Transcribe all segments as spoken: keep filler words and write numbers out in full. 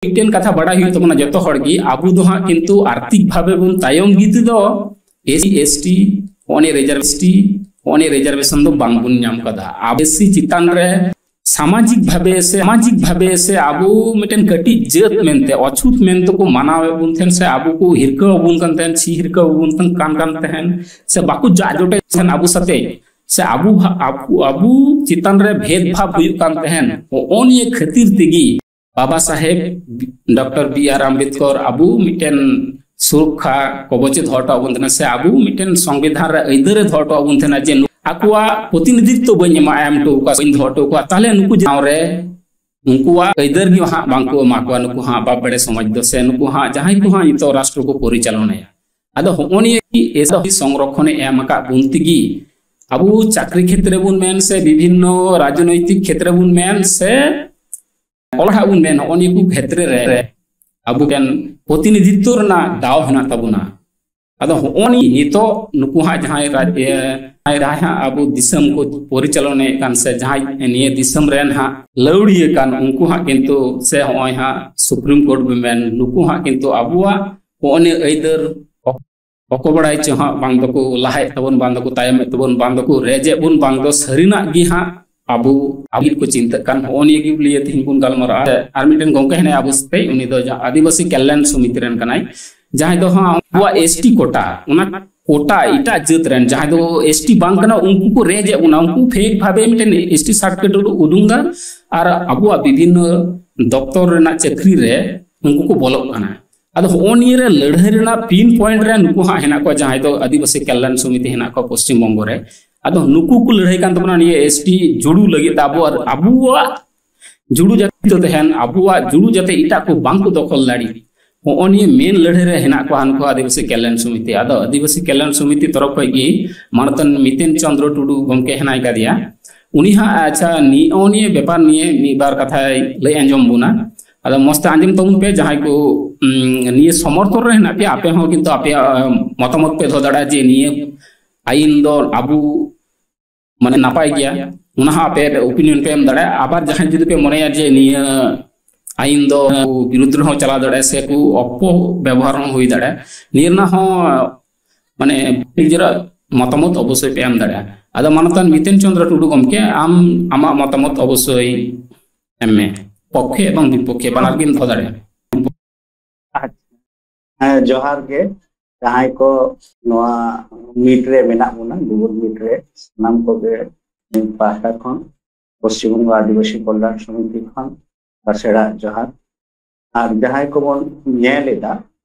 ᱢᱤᱫᱴᱮᱱ ᱠᱟᱛᱷᱟ ᱵᱟᱰᱟᱭ ᱦᱩᱭᱩᱜ ᱛᱟᱵᱚᱱᱟ ᱡᱚᱛᱚ ᱦᱚᱲ ᱜᱮ, ᱟᱵᱚ ᱫᱚ ᱦᱟᱸᱜ ᱠᱤᱱᱛᱩ ᱟᱨᱛᱷᱤᱠ ᱵᱷᱟᱵᱮ ᱵᱚᱱ ᱛᱟᱭᱚᱢ ᱜᱮᱛᱮ ᱫᱚ ᱮᱥ ᱥᱤ, ᱮᱥ ᱴᱤ, ᱚᱱᱮ ᱨᱤᱡᱟᱨᱵᱷᱮᱥᱚᱱ ᱫᱚ ᱵᱟᱝ ᱵᱚᱱ ᱧᱟᱢ ᱠᱟᱫᱟ᱾ ᱟᱵᱚ ᱮᱥ ᱥᱤ ᱪᱮᱛᱟᱱ ᱨᱮ ᱥᱟᱢᱟᱡᱤᱠ ᱵᱷᱟᱵᱮ ᱥᱮ, ᱥᱟᱢᱟᱡᱤᱠ ᱵᱷᱟᱵᱮ ᱥᱮ ᱟᱵᱚ ᱢᱤᱫᱴᱮᱱ ᱠᱟᱹᱴᱤᱡ ᱡᱟᱹᱛ ᱢᱮᱱᱛᱮ ᱚᱪᱷᱩᱛ ᱢᱮᱱᱛᱮ ᱠᱚ ᱢᱟᱱᱟᱣᱮᱫ ᱵᱚᱱ ᱛᱟᱦᱮᱸᱱ ᱥᱮ ᱟᱵᱚ ᱠᱚ ᱦᱤᱨᱠᱟᱹ ᱟᱵᱚᱱ ᱠᱟᱱ ᱛᱟᱦᱮᱸᱱ, ᱪᱷᱤ ᱦᱤᱨᱠᱟᱹ ᱟᱵᱚᱱ ᱠᱟᱱ, ᱠᱟᱱ, ᱠᱟᱱ ᱛᱟᱦᱮᱸᱱ ᱥᱮ ᱵᱟᱠᱚ ᱡᱟᱜ ᱡᱚᱴᱮᱫ ᱛᱟᱦᱮᱸᱱ ᱟᱵᱚ ᱥᱟᱛᱮ, ᱥᱮ ᱟᱵᱚ, ᱟᱵᱚ, ᱟᱵᱚ ᱪᱮᱛᱟᱱ ᱨᱮ ᱵᱷᱮᱫ ᱵᱷᱟᱵ ᱦᱩᱭᱩᱜ ᱠᱟᱱ ᱛᱟᱦᱮᱸᱱ, ᱦᱚᱸᱜᱼᱚ ᱱᱤᱭᱟᱹ ᱠᱷᱟᱹᱛᱤᱨ ᱛᱮᱜᱮ ᱵᱟᱵᱟ ᱥᱟᱦᱮᱵ ᱰᱚᱠᱴᱚᱨ ᱵᱤ ᱟᱨ ᱟᱢᱵᱮᱫᱠᱚᱨ ᱟᱵᱚ ᱢᱤᱫᱴᱮᱱ ᱥᱩᱨᱚᱠᱠᱷᱟ ᱠᱚᱵᱚᱪᱮ ᱫᱚᱦᱚ ᱦᱚᱴᱚ ᱟᱵᱚᱱ ᱛᱟᱦᱮᱸᱱᱟ, ᱥᱮ ᱟᱵᱚ ᱢᱤᱫᱴᱮᱱ ᱥᱚᱝᱵᱤᱫᱷᱟᱱ ᱨᱮ ᱟᱹᱭᱫᱟᱹᱨᱮ ᱫᱚᱦᱚ ᱦᱚᱴᱚ ᱟᱵᱚᱱ ᱛᱟᱦᱮᱸᱱᱟ ᱡᱮ ᱟᱠᱚᱣᱟᱜ ᱯᱨᱚᱛᱤᱱᱤᱫᱷᱤᱛᱛᱚ ᱵᱟᱹᱧ ᱮᱢᱟ, ᱮᱢ ᱦᱚᱴᱚ ᱟᱠᱚᱣᱟ, ᱵᱟᱹᱧ ᱫᱚᱦᱚ ᱦᱚᱴᱚ ᱟᱠᱚᱣᱟ, ᱛᱟᱦᱚᱞᱮ ᱱᱩᱠᱩ ᱡᱟᱶ ᱨᱮ ᱩᱱᱠᱩᱣᱟᱜ ᱟᱹᱭᱫᱟᱹᱨ ᱜᱮ ᱦᱟᱸᱜ ᱵᱟᱝ ᱠᱚ ᱮᱢᱟ ᱠᱚᱣᱟ, ᱱᱩᱠᱩ ᱦᱟᱸᱜ ᱵᱟᱯ ᱵᱮᱲᱮ ᱥᱚᱢᱟᱡᱽ ᱫᱚ, ᱥᱮ ᱱᱩᱠᱩ ᱦᱟᱸᱜ ᱡᱟᱦᱟᱸᱭ ᱠᱚ ᱦᱟᱸᱜ ᱱᱤᱛᱚᱜ ᱨᱟᱥᱴᱨᱚ ᱠᱚ ᱯᱚᱨᱤᱪᱟᱞᱚᱱᱟᱭᱟ᱾ ᱟᱫᱚ ᱦᱚᱸᱜᱼᱚ ᱱᱤᱭᱟᱹ ᱜᱮ ᱮᱥ ᱥᱚᱝᱨᱚᱠᱷᱚᱱᱮ ᱮᱢ ᱟᱠᱟᱫ ᱵᱚᱱ ᱛᱮᱜᱮ ᱟᱵᱚ ᱪᱟᱹᱠᱨᱤ ᱠᱷᱮᱛᱨᱮ ᱵᱚᱱ ᱢᱮᱱ ᱥᱮ ᱵᱤᱵᱷᱤᱱᱱᱚ ᱨᱟᱡᱽᱱᱳᱭᱛᱤᱠ ᱠᱷᱮᱛᱨᱮ ᱵᱚᱱ ᱢᱮᱱ ᱥᱮ ᱚᱞ ᱯᱟᱲᱦᱟᱜ ᱵᱚᱱ ᱢᱮᱱ, ᱦᱚᱸᱜᱼᱚ ᱱᱤᱭᱟᱹ ᱠᱚ ᱠᱷᱮᱛᱨᱮ ᱨᱮ ᱟᱵᱚ ᱴᱷᱮᱱ ᱯᱨᱚᱛᱤᱱᱤᱫᱷᱤᱛᱛᱚ ᱨᱮᱱᱟᱜ ᱫᱟᱣ ᱦᱮᱱᱟᱜ ᱛᱟᱵᱚᱱᱟ᱾ ᱟᱫᱚ ᱦᱚᱸᱜᱼᱚ ᱱᱤᱭᱟᱹ ᱱᱤᱛᱚᱜ ᱱᱩᱠᱩ ᱦᱟᱸᱜ ᱡᱟᱦᱟᱸᱭ ᱨᱟᱡᱽ, ᱮ, ᱡᱟᱦᱟᱸᱭ ᱦᱟᱸᱜ ᱟᱵᱚ ᱫᱤᱥᱚᱢ ᱠᱚ ᱯᱚᱨᱤᱪᱟᱞᱚᱱᱟᱭᱮᱫ ᱠᱟᱱ ᱥᱮ ᱡᱟᱦᱟᱸᱭ ᱱᱤᱭᱟᱹ ᱫᱤᱥᱚᱢ ᱨᱮᱱ ᱦᱟᱸᱜ ᱞᱟᱹᱣᱲᱤᱭᱟᱹ ᱠᱟᱱ, ᱩᱱᱠᱩ ᱦᱟᱸᱜ ᱠᱤᱱᱛᱩ ᱥᱮ ᱦᱚᱸᱜᱼᱚᱭ ᱦᱟᱸᱜ ᱥᱩᱯᱨᱤᱢ ᱠᱳᱨᱴ ᱵᱚ ᱢᱮᱱ, ᱱᱩᱠᱩ ᱦᱟᱸᱜ ᱠᱤᱱᱛᱩ ᱟᱵᱚᱣᱟᱜ ᱦᱚᱸᱜᱼᱚ ᱱᱤᱭᱟᱹ ᱟᱹᱭᱫᱟᱹᱨ ᱚᱠᱚ ᱵᱟᱲᱟᱭ ᱪᱚ ᱦᱟᱸᱜ ᱵᱟᱝ ᱫᱚᱠᱚ ᱞᱟᱦᱟᱭᱮᱫ ᱛᱟᱵᱚᱱ, ᱵᱟᱝ ᱫᱚᱠᱚ ᱛᱟᱭᱚᱢᱮᱫ ᱛᱟᱵᱚᱱ, ᱵᱟᱝ ᱫᱚᱠᱚ ᱨᱮᱡᱮᱫ ᱵᱚᱱ, ᱵᱟᱝ ᱫᱚ ᱥᱟᱹᱨᱤᱱᱟᱜ ᱜᱮ ᱦᱟᱸᱜ ᱟᱵᱚ, ᱟᱵᱚ ᱠᱚ ᱪᱤᱱᱛᱟᱹᱜ ᱠᱟᱱ, ᱦᱚᱸᱜᱼᱚ ᱱᱤᱭᱟᱹ ᱜᱮ ᱞᱟᱹᱭ ᱛᱮᱦᱮᱧ ᱵᱚᱱ ᱜᱟᱞᱢᱟᱨᱟᱜᱼᱟ᱾ ᱟᱨ ᱢᱤᱫᱴᱮᱱ ᱜᱚᱢᱠᱮ ᱦᱮᱱᱟᱭᱟ ᱟᱵᱚ ᱥᱟᱛᱮ, ᱩᱱᱤ ᱫᱚ ᱡᱟ-, ᱟᱹᱫᱤᱵᱟᱹᱥᱤ ᱠᱚᱞᱭᱟᱱ ᱥᱚᱢᱤᱛᱤ ᱨᱮᱱ ᱠᱟᱱᱟᱭ, ᱡᱟᱦᱟᱸᱭ ᱫᱚ ᱦᱟᱸᱜ ᱟᱵᱚᱣᱟᱜ ᱮᱥ ᱴᱤ ᱠᱳᱴᱟ, ᱚᱱᱟ ᱠᱳᱴᱟ ᱮᱴᱟᱜ ᱡᱟᱹᱛ ᱨᱮᱱ ᱡᱟᱦᱟᱸᱭ ᱫᱚ ᱮᱥ ᱴᱤ ᱵᱟᱝ ᱠᱟᱱᱟ, ᱩᱱᱠᱩ ᱠᱚ ᱨᱮᱡᱮᱫ ᱵᱚᱱᱟ, ᱩᱱᱠᱩ ᱯᱷᱮᱠ ᱵᱷᱟᱵᱮ ᱢᱤᱫᱴᱮᱱ ᱮᱥ ᱴᱤ ᱥᱟᱨᱴᱤᱯᱷᱤᱠᱮᱴ ᱩᱫᱩᱝ ᱮᱫᱟ ᱟᱨ ᱟᱵᱚᱣᱟᱜ ᱵᱤᱵᱷᱤᱱᱱᱚ ᱫᱚᱯᱛᱚᱨ ᱨᱮᱱᱟᱜ ᱪᱟᱹᱠᱨᱤ ᱨᱮ ᱩᱱᱠᱩ ᱠᱚ ᱵᱚᱞᱚᱜ ᱠᱟᱱᱟ᱾ ᱟᱫᱚ ᱦᱚᱸᱜᱼᱚ ᱱᱤᱭᱟᱹ ᱨᱮ ᱞᱟᱹᱲᱦᱟᱹᱭ ᱨᱮᱱᱟᱜ ᱯᱤᱱ ᱯᱚᱭᱮᱱᱴ ᱨᱮ ᱱᱩᱠᱩ ᱦᱟᱸᱜ ᱦᱮᱱᱟᱜ ᱠᱚᱣᱟ, ᱡᱟᱦᱟᱸᱭ ᱫᱚ ᱟᱹᱫᱤᱵᱟᱹᱥᱤ ᱠᱚᱞᱭᱟᱱ ᱥᱚᱢᱤᱛᱤ ᱦᱮᱱᱟᱜ ᱠᱚᱣᱟ ᱯᱚᱥᱪᱤᱢ ᱵᱚᱝᱜᱚ ᱨᱮ᱾ ᱟᱫᱚ ᱱᱩᱠᱩ ᱠᱚ ᱞᱟᱹᱲᱦᱟᱹᱭ ᱠᱟᱱ ᱛᱟᱵᱚᱱᱟ ᱱᱤᱭᱟᱹ ᱮᱥ ᱴᱤ ᱡᱩᱲᱩ ᱞᱟᱹᱜᱤᱫ ᱛᱮ, ᱟᱵᱚᱣᱟᱜ, ᱟᱵᱚᱣᱟᱜ ᱡᱩᱲᱩ ᱡᱟᱛᱮ ᱛᱟᱦᱮᱱ, ᱟᱵᱚᱣᱟᱜ ᱡᱩᱲᱩ ᱡᱟᱛᱮ ᱮᱴᱟᱜ ᱠᱚ ᱵᱟᱝ ᱠᱚ ᱫᱚᱠᱷᱚᱞ ᱫᱟᱲᱮᱜ, ᱦᱚᱸᱜᱼᱚ ᱱᱤᱭᱟᱹ ᱢᱮᱱ ᱞᱟᱹᱲᱦᱟᱹᱭ ᱨᱮ ᱦᱮᱱᱟᱜ ᱠᱚᱣᱟ ᱱᱩᱠᱩ ᱟᱹᱫᱤᱵᱟᱹᱥᱤ ᱠᱚᱞᱭᱟᱱ ᱥᱚᱢᱤᱛᱤ᱾ ᱟᱫᱚ ᱟᱹᱫᱤᱵᱟᱹᱥᱤ ᱠᱚᱞᱭᱟᱱ ᱥᱚᱢᱤᱛᱤ ᱛᱚᱨᱚᱯ ᱠᱷᱚᱡ ᱜᱮ ᱢᱟᱱᱚᱛᱟᱱ ᱢᱤᱛᱮᱱ ᱪᱚᱸᱫᱽᱨᱚ ᱴᱩᱰᱩ ᱜᱚᱢᱠᱮ ᱦᱮᱱᱟᱭ ᱠᱟᱫᱮᱭᱟ, ᱩᱱᱤ ᱦᱟᱸᱜ, ᱟᱪᱪᱷᱟ, ᱱᱤᱭᱟᱹ, ᱱᱚᱜᱼᱚ ᱱᱤᱭᱟᱹ ᱵᱮᱯᱟᱨ ᱱᱤᱭᱮ ᱢᱤᱫ ᱵᱟᱨ ᱠᱟᱛᱷᱟᱭ ᱞᱟᱹᱭ ᱟᱸᱡᱚᱢ ᱵᱚᱱᱟ᱾ ᱟᱫᱚ ᱢᱚᱸᱡᱽ ᱛᱮ ᱟᱸᱡᱚᱢ ᱛᱟᱵᱚᱱ ᱯᱮ, ᱡᱟᱦᱟᱸᱭ ᱠᱚ, ᱩᱢ, ᱱᱤᱭᱟᱹ ᱥᱚᱢᱚᱨᱛᱷᱚᱱ ᱨᱮ ᱦᱮᱱᱟᱜ ᱯᱮᱭᱟ, ᱟᱯᱮ ᱦᱚᱸ ᱠᱤᱱᱛᱩ ᱟᱯᱮᱭᱟᱜ, ᱟᱢ, ᱢᱚᱛᱟᱢᱚᱛ ᱯᱮ ᱫᱚᱦᱚ ᱫᱟᱲᱮᱭᱟᱜᱼᱟ ᱡᱮ ᱱᱤᱭᱟᱹ ᱟᱹᱭᱤᱱ ᱫᱚ ᱟᱵᱚ, ᱢᱟᱱᱮ, ᱱᱟᱯᱟᱭ ᱜᱮᱭᱟ, ᱚᱱᱟ ᱦᱚᱸ ᱟᱯᱮ, ᱟᱯᱮ opinion ᱯᱮ ᱮᱢ ᱫᱟᱲᱮᱭᱟᱜᱼᱟ᱾ ᱟᱵᱟᱨ ᱡᱟᱦᱟᱸᱭ ᱡᱩᱫᱤ ᱯᱮ ᱢᱚᱱᱮᱭᱟ ᱡᱮ ᱱᱤᱭᱟᱹ ᱟᱭᱤᱱ ᱫᱚ ᱵᱤᱨᱩᱫᱽ ᱨᱮᱦᱚᱸ ᱪᱟᱞᱟᱣ ᱫᱟᱲᱮᱭᱟᱜᱼᱟ, ᱥᱮ ᱠᱚ ᱚᱯᱚᱵᱮᱵᱚᱦᱟᱨ ᱦᱚᱸ ᱦᱩᱭ ᱫᱟᱲᱮᱭᱟᱜᱼᱟ᱾ ᱱᱤᱭᱟᱹ ᱨᱮᱱᱟᱜ ᱦᱚᱸ ᱢᱟᱱᱮ ᱱᱤᱡᱮᱨᱟᱜ ᱢᱚᱛᱟᱢᱚᱛ ᱚᱵᱚᱥᱥᱳᱭ ᱯᱮ ᱮᱢ ᱫᱟᱲᱮᱭᱟᱜᱼᱟ᱾ ᱟᱫᱚ ᱢᱟᱱᱚᱛᱟᱱ ᱢᱤᱛᱮᱱ ᱪᱚᱸᱫᱽᱨᱚ ᱴᱩᱰᱩ ᱜᱚᱢᱠᱮ, ᱟᱢ ᱟᱢᱟᱜ ᱢᱚᱛᱟᱢᱚᱛ ᱚᱵᱚᱥᱥᱳᱭ ᱮᱢ ᱢᱮ, ᱯᱚᱠᱠᱷᱮ ᱮᱵᱚᱝ ᱵᱤᱯᱚᱠᱠᱷᱮ ᱵᱟᱱᱟᱨ ᱜᱮᱢ ᱫᱚᱦᱚ ᱫᱟᱲᱮᱭᱟᱜᱼᱟ᱾ ᱟᱪᱪᱷᱟ᱾ ᱦᱮᱸ, ᱡᱚᱦᱟᱨ ᱜᱮ ᱡᱟᱦᱟᱸᱭ ᱠᱚ ᱱᱚᱣᱟ ᱢᱤᱴ ᱨᱮ ᱢᱮᱱᱟᱜ ᱵᱚᱱᱟ, ᱜᱩᱜᱩᱞ ᱢᱤᱴ ᱨᱮ, ᱥᱟᱱᱟᱢ ᱠᱚᱜᱮ ᱤᱧ ᱯᱟᱦᱴᱟ ᱠᱷᱚᱱ, ᱯᱚᱥᱪᱤᱢ ᱵᱚᱝᱜᱚ ᱟᱹᱫᱤᱵᱟᱹᱥᱤ ᱠᱚᱞᱭᱟᱱ ᱥᱚᱢᱤᱛᱤ ᱠᱷᱚᱱ ᱵᱟᱥᱮᱲᱟ ᱡᱚᱦᱟᱨ᱾ ᱟᱨ ᱡᱟᱦᱟᱸᱭ ᱠᱚᱵᱚᱱ ᱧᱮᱞ ᱮᱫᱟ,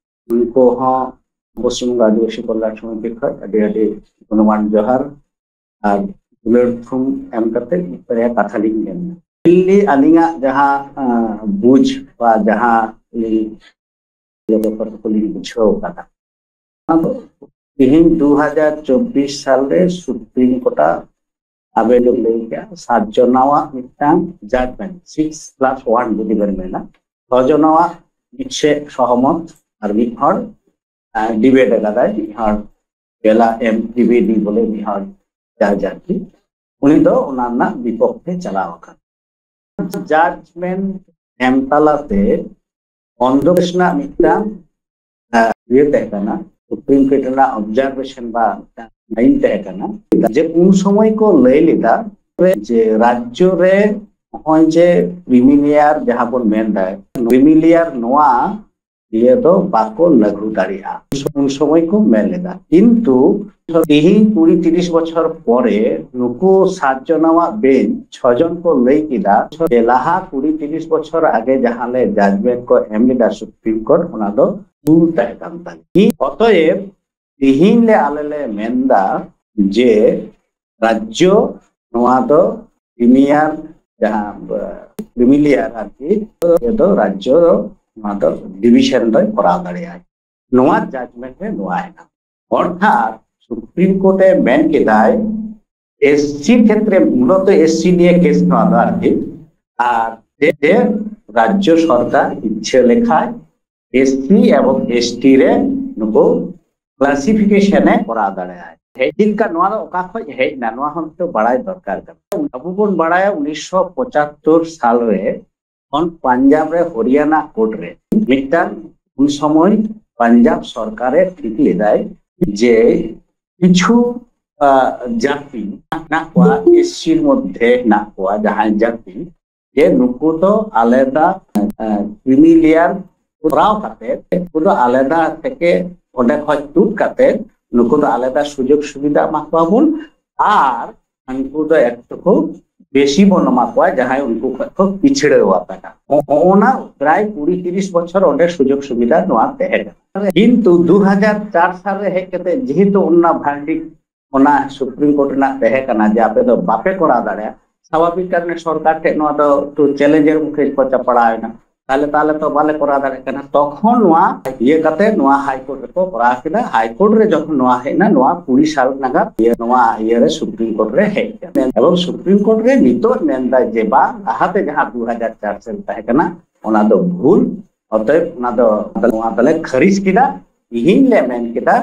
ᱩᱱᱠᱩ ᱦᱚᱸ ᱯᱚᱥᱪᱤᱢ ᱵᱚᱝᱜᱚ ᱟᱹᱫᱤᱵᱟᱹᱥᱤ ᱠᱚᱞᱭᱟᱱ ᱥᱚᱢᱤᱛᱤ ᱠᱷᱚᱱ ᱟᱹᱰᱤ ᱟᱹᱰᱤ ᱜᱩᱱᱢᱟᱱ ᱡᱚᱦᱟᱨ ᱟᱨ ᱫᱩᱞᱟᱹᱲ ᱛᱷᱩᱢ ᱮᱢ ᱠᱟᱛᱮ ᱢᱤᱫ ᱵᱟᱨᱭᱟ ᱠᱟᱛᱷᱟ ᱞᱤᱧ ᱢᱮᱱᱟ᱾ ᱢᱮᱱᱞᱤ ᱟᱹᱞᱤᱧᱟᱜ ᱡᱟᱦᱟᱸ, ᱟᱸ, ᱵᱩᱡᱽ ᱵᱟ ᱡᱟᱦᱟᱸ ᱞᱤᱧ ᱡᱚᱛᱚ ᱠᱚᱞᱤᱧ ᱵᱩᱡᱷᱟᱹᱣ ᱠᱟᱫᱟ, ᱚᱱᱟ ᱫᱚ ᱛᱮᱦᱮᱧ ᱫᱩ ᱦᱟᱡᱟᱨ ᱪᱚᱵᱵᱤᱥ ᱥᱟᱞ ᱨᱮ ᱥᱩᱯᱨᱤᱢ ᱠᱳᱨᱴᱟᱜ ᱟᱵᱮᱱ ᱞᱟᱹᱭ ᱠᱮᱜᱼᱟ, ᱥᱟᱛ ᱡᱚᱱᱟᱣᱟᱜ ᱢᱤᱫᱴᱟᱝ ᱡᱟᱡᱽᱢᱮᱱᱴ, ᱥᱤᱠᱥ ᱯᱞᱟᱥ ᱳᱣᱟᱱ ᱡᱩᱫᱤ ᱵᱮᱱ ᱢᱮᱱᱟ, ᱪᱷᱚ ᱡᱚᱱᱟᱣᱟᱜ ᱢᱤᱫ ᱥᱮᱫ ᱥᱚᱦᱚᱢᱚᱛ ᱟᱨ ᱢᱤᱫ ᱦᱚᱲ ᱰᱤᱵᱮᱴ ᱟᱠᱟᱫᱟᱭ, ᱢᱤᱫ ᱦᱚᱲ ᱵᱮᱞᱟ ᱮᱢ ᱴᱤᱵᱤᱰᱤ ᱵᱚᱞᱮ ᱢᱤᱫ ᱦᱚᱲ ᱡᱟᱡᱽ ᱟᱨᱠᱤ, ᱩᱱᱤ ᱫᱚ ᱚᱱᱟ ᱨᱮᱱᱟᱜ ᱵᱤᱯᱚᱠᱠᱷᱮ ᱪᱟᱞᱟᱣ ᱟᱠᱟᱱᱟ᱾ ᱡᱟᱡᱽᱢᱮᱱᱴ ᱮᱢ ᱛᱟᱞᱟᱛᱮ ᱚᱱᱫᱷᱨᱚᱯᱨᱚᱫᱮᱥ ᱨᱮᱱᱟᱜ ᱢᱤᱫᱴᱟᱝ, ᱟᱸ, ᱤᱭᱟᱹ ᱛᱟᱦᱮᱸ ᱠᱟᱱᱟ, ᱥᱩᱯᱨᱤᱢ ᱠᱳᱨᱴ ᱨᱮᱱᱟᱜ ᱚᱵᱡᱟᱨᱵᱷᱮᱥᱚᱱ ᱵᱟ ᱢᱤᱫᱴᱟᱝ ᱟᱹᱭᱤᱱ ᱛᱟᱦᱮᱸ ᱠᱟᱱᱟ, ᱡᱮ ᱩᱱ ᱥᱚᱢᱚᱭ ᱠᱚ ᱞᱟᱹᱭ ᱞᱮᱫᱟ ᱡᱮ ᱨᱟᱡᱽᱡᱚ ᱨᱮ ᱱᱚᱜᱼᱚᱭ ᱡᱮ ᱠᱨᱤᱢᱤᱞᱤᱭᱟᱨ ᱡᱟᱦᱟᱸ ᱵᱚᱱ ᱢᱮᱱ ᱫᱟ, ᱠᱨᱤᱢᱤᱞᱤᱭᱟᱨ ᱱᱚᱣᱟ ᱤᱭᱟᱹ ᱫᱚ ᱵᱟᱠᱚ ᱞᱟᱹᱜᱩ ᱫᱟᱲᱮᱭᱟᱜᱼᱟ, ᱩᱱ ᱥᱚᱢᱚᱭ ᱠᱚ ᱢᱮᱱ ᱞᱮᱫᱟ᱾ ᱠᱤᱱᱛᱩ ᱛᱮᱦᱮᱧ ᱠᱩᱲᱤ ᱛᱤᱨᱤᱥ ᱵᱚᱪᱷᱚᱨ ᱯᱚᱨᱮ ᱱᱩᱠᱩ ᱥᱟᱛ ᱡᱚᱱᱟᱣᱟᱜ ᱵᱮᱧᱪ ᱪᱷᱚ ᱡᱚᱱ ᱠᱚ ᱞᱟᱹᱭ ᱠᱮᱫᱟ ᱡᱮ ᱞᱟᱦᱟ ᱠᱩᱲᱤ ᱛᱤᱨᱤᱥ ᱵᱚᱪᱷᱚᱨ ᱟᱜᱮ ᱡᱟᱦᱟᱸ ᱞᱮ ᱡᱟᱡᱽᱢᱮᱱᱴ ᱠᱚ ᱮᱢ ᱞᱮᱫᱟ ᱥᱩᱯᱨᱤᱢ ᱠᱳᱨᱴ, ᱚᱱᱟ ᱫᱚ ᱵᱷᱩᱞ ᱛᱟᱦᱮᱸ ᱠᱟᱱ ᱛᱟᱞᱮᱭᱟ᱾ ᱚᱛᱚᱮᱵ ᱛᱮᱦᱮᱧ ᱞᱮ ᱟᱞᱮ ᱞᱮ ᱢᱮᱱᱫᱟ ᱡᱮ ᱨᱟᱡᱽᱡᱚ ᱱᱚᱣᱟ ᱫᱚ ᱯᱨᱤᱢᱤᱭᱟᱨ, ᱡᱟᱦᱟᱸ, ᱟ, ᱠᱨᱤᱢᱤᱞᱤᱭᱟᱨ ᱟᱨᱠᱤ, ᱫᱚ ᱨᱟᱡᱽᱡᱚ ᱫᱚ ᱱᱚᱣᱟ ᱫᱚ ᱰᱤᱵᱤᱡᱚᱱ ᱫᱚᱭ ᱠᱚᱨᱟᱣ ᱫᱟᱲᱮᱭᱟᱜᱼᱟ᱾ ᱱᱚᱣᱟ ᱡᱟᱡᱽᱢᱮᱱᱴ ᱨᱮ ᱱᱚᱣᱟ ᱦᱮᱱᱟᱜ᱾ ᱚᱨᱛᱷᱟᱛ ᱥᱩᱯᱨᱤᱢ ᱠᱳᱨᱴ ᱮ ᱢᱮᱱ ᱠᱮᱫᱟᱭ, ᱮᱥᱥᱤ ᱠᱷᱮᱛᱨᱮ, ᱢᱩᱞᱚᱛᱚ ᱮᱥᱥᱤ ᱱᱤᱭᱮ ᱠᱮᱥ ᱱᱚᱣᱟ ᱫᱚ ᱟᱨᱠᱤ, ᱟᱨ ᱡᱮ, ᱡᱮ ᱨᱟᱡᱽᱡᱚ ᱥᱚᱨᱠᱟᱨ ᱤᱪᱪᱷᱟᱹ ᱞᱮᱠᱷᱟᱡ ᱮᱥᱥᱤ ᱮᱵᱚᱝ ᱮᱥᱴᱤ ᱨᱮ ᱱᱩᱠᱩ ᱠᱞᱟᱥᱤᱯᱷᱤᱠᱮᱥᱚᱱ ᱮ ᱠᱚᱨᱟᱣ ᱫᱟᱲᱮᱭᱟᱜᱼᱟ᱾ ᱦᱮᱡ ᱞᱮᱱᱠᱷᱟᱱ ᱱᱚᱣᱟ ᱫᱚ ᱚᱠᱟ ᱠᱷᱚᱱ ᱦᱮᱡ ᱮᱱᱟ, ᱱᱚᱣᱟ ᱦᱚᱸ ᱢᱤᱫᱴᱟᱝ ᱵᱟᱲᱟᱭ ᱫᱚᱨᱠᱟᱨ ᱠᱟᱱᱟ᱾ ᱟᱵᱚ ᱵᱚᱱ ᱵᱟᱲᱟᱭᱟ ᱩᱱᱤᱥᱥᱚ ᱯᱚᱸᱪᱟᱛᱛᱳᱨ ᱥᱟᱞ ᱨᱮ ᱛᱚᱠᱷᱚᱱ ᱯᱟᱧᱡᱟᱵᱽ ᱨᱮ ᱦᱚᱨᱤᱭᱟᱱᱟ ᱠᱳᱨᱴ ᱨᱮ ᱢᱤᱫᱴᱟᱝ ᱩᱱ ᱥᱚᱢᱚᱭ ᱯᱟᱧᱡᱟᱵᱽ ᱥᱚᱨᱠᱟᱨᱮ ᱴᱷᱤᱠ ᱞᱮᱫᱟᱭ ᱡᱮ ᱠᱤᱪᱷᱩ ᱟᱸ, ᱡᱟᱹᱛᱤ ᱢᱮᱱᱟᱜ ᱠᱚᱣᱟ, ᱮᱥᱥᱤ ᱢᱚᱫᱽᱫᱷᱮ ᱦᱮᱱᱟᱜ ᱠᱚᱣᱟ ᱡᱟᱦᱟᱸᱭ ᱡᱟᱹᱛᱤ, ᱡᱮ ᱱᱩᱠᱩ ᱫᱚ ᱟᱞᱟᱫᱟ ᱠᱨᱤᱢᱤ ᱞᱮᱭᱟᱨ ᱠᱚᱨᱟᱣ ᱠᱟᱛᱮ ᱱᱩᱠᱩ ᱫᱚ ᱟᱞᱟᱫᱟ ᱛᱮᱠᱮ ᱚᱸᱰᱮ ᱠᱷᱚᱡ ᱛᱩᱫ ᱠᱟᱛᱮ ᱱᱩᱠᱩ ᱫᱚ ᱟᱞᱟᱫᱟ ᱥᱩᱡᱳᱜᱽ ᱥᱩᱵᱤᱫᱷᱟ ᱮᱢᱟ ᱠᱚᱣᱟ ᱵᱚᱱ᱾ ᱟᱨ ᱩᱱᱠᱩ ᱫᱚ ᱮᱠᱴᱩᱠᱩ ᱵᱮᱥᱤ ᱵᱚᱱ ᱮᱢᱟ ᱠᱚᱣᱟ ᱡᱟᱦᱟᱸᱭ ᱩᱱᱠᱩ ᱠᱷᱚᱡ ᱠᱚ ᱯᱤᱪᱷᱲᱟᱹᱣ ᱟᱠᱟᱱᱟ᱾ ᱚ-, ᱚᱱᱟ ᱯᱨᱟᱭ ᱠᱩᱲᱤ ᱛᱤᱨᱤᱥ ᱵᱚᱪᱷᱚᱨ ᱚᱸᱰᱮ ᱥᱩᱡᱳᱜᱽ ᱥᱩᱵᱤᱫᱷᱟ ᱱᱚᱣᱟ ᱛᱟᱦᱮᱸ ᱠᱟᱱᱟ᱾ ᱠᱤᱱᱛᱩ ᱫᱩ ᱦᱟᱡᱟᱨ ᱪᱟᱨ ᱥᱟᱞ ᱨᱮ ᱦᱮᱡ ᱠᱟᱛᱮ ᱡᱮᱦᱮᱛᱩ ᱚᱱᱟ ᱵᱷᱟᱨᱰᱤᱠ ᱚᱱᱟ ᱥᱩᱯᱨᱤᱢ ᱠᱳᱨᱴ ᱨᱮᱱᱟᱜ ᱛᱟᱦᱮᱸ ᱠᱟᱱᱟ ᱡᱮ ᱟᱯᱮ ᱫᱚ ᱵᱟᱯᱮ ᱠᱚᱨᱟᱣ ᱫᱟᱲᱮᱭᱟᱜᱼᱟ, ᱥᱟᱵᱷᱟᱵᱤᱠ ᱠᱟᱨᱚᱱᱮ ᱥᱚᱨᱠᱟᱨ ᱴᱷᱮᱱ ᱱᱚᱣᱟ ᱫᱚ ᱮᱠᱴᱩ ᱪᱮᱞᱮᱧᱡᱮᱨ ᱢᱩᱠᱷᱮ ᱠᱚ ᱪᱟᱯᱲᱟᱣ ᱮᱱᱟ, ᱛᱟᱦᱞᱮ ᱛᱟᱦᱞᱮ ᱛᱚ ᱵᱟᱞᱮ ᱠᱚᱨᱟᱣ ᱫᱟᱲᱮᱭᱟᱜ ᱠᱟᱱᱟ᱾ ᱛᱚᱠᱷᱚᱱ ᱱᱚᱣᱟ ᱤᱭᱟᱹ ᱠᱟᱛᱮ ᱱᱚᱣᱟ ᱦᱟᱭ ᱠᱳᱨᱴ ᱨᱮᱠᱚ ᱠᱚᱨᱟᱣ ᱠᱮᱫᱟ᱾ ᱦᱟᱭ ᱠᱳᱨᱴ ᱨᱮ ᱡᱚᱠᱷᱚᱱ ᱱᱚᱣᱟ ᱦᱮᱡ ᱮᱱᱟ, ᱱᱚᱣᱟ ᱠᱩᱲᱤ ᱥᱟᱞ ᱱᱟᱜᱟᱫ ᱤᱭᱟᱹ, ᱱᱚᱣᱟ ᱤᱭᱟᱹ ᱨᱮ ᱥᱩᱯᱨᱤᱢ ᱠᱳᱨᱴ ᱨᱮ ᱦᱮᱡ ᱮᱱᱟ᱾ ᱮᱵᱚᱝ ᱥᱩᱯᱨᱤᱢ ᱠᱳᱨᱴ ᱨᱮ ᱱᱤᱛᱚᱜ ᱢᱮᱱᱫᱟᱭ ᱡᱮ ᱵᱟᱝ, ᱞᱟᱦᱟᱛᱮ ᱡᱟᱦᱟᱸ ᱫᱩ ᱦᱟᱡᱟᱨ ᱪᱟᱨ ᱥᱟᱞ ᱛᱟᱦᱮᱸ ᱠᱟᱱᱟ, ᱚᱱᱟ ᱫᱚ ᱵᱷᱩᱞ᱾ ᱚᱛᱚᱮᱵ ᱚᱱᱟ ᱫᱚ ᱱᱚᱣᱟ ᱫᱚᱞᱮ ᱠᱷᱟᱹᱨᱤᱡ ᱠᱮᱫᱟ᱾ ᱛᱤᱦᱤᱧ ᱞᱮ ᱢᱮᱱ ᱠᱮᱫᱟ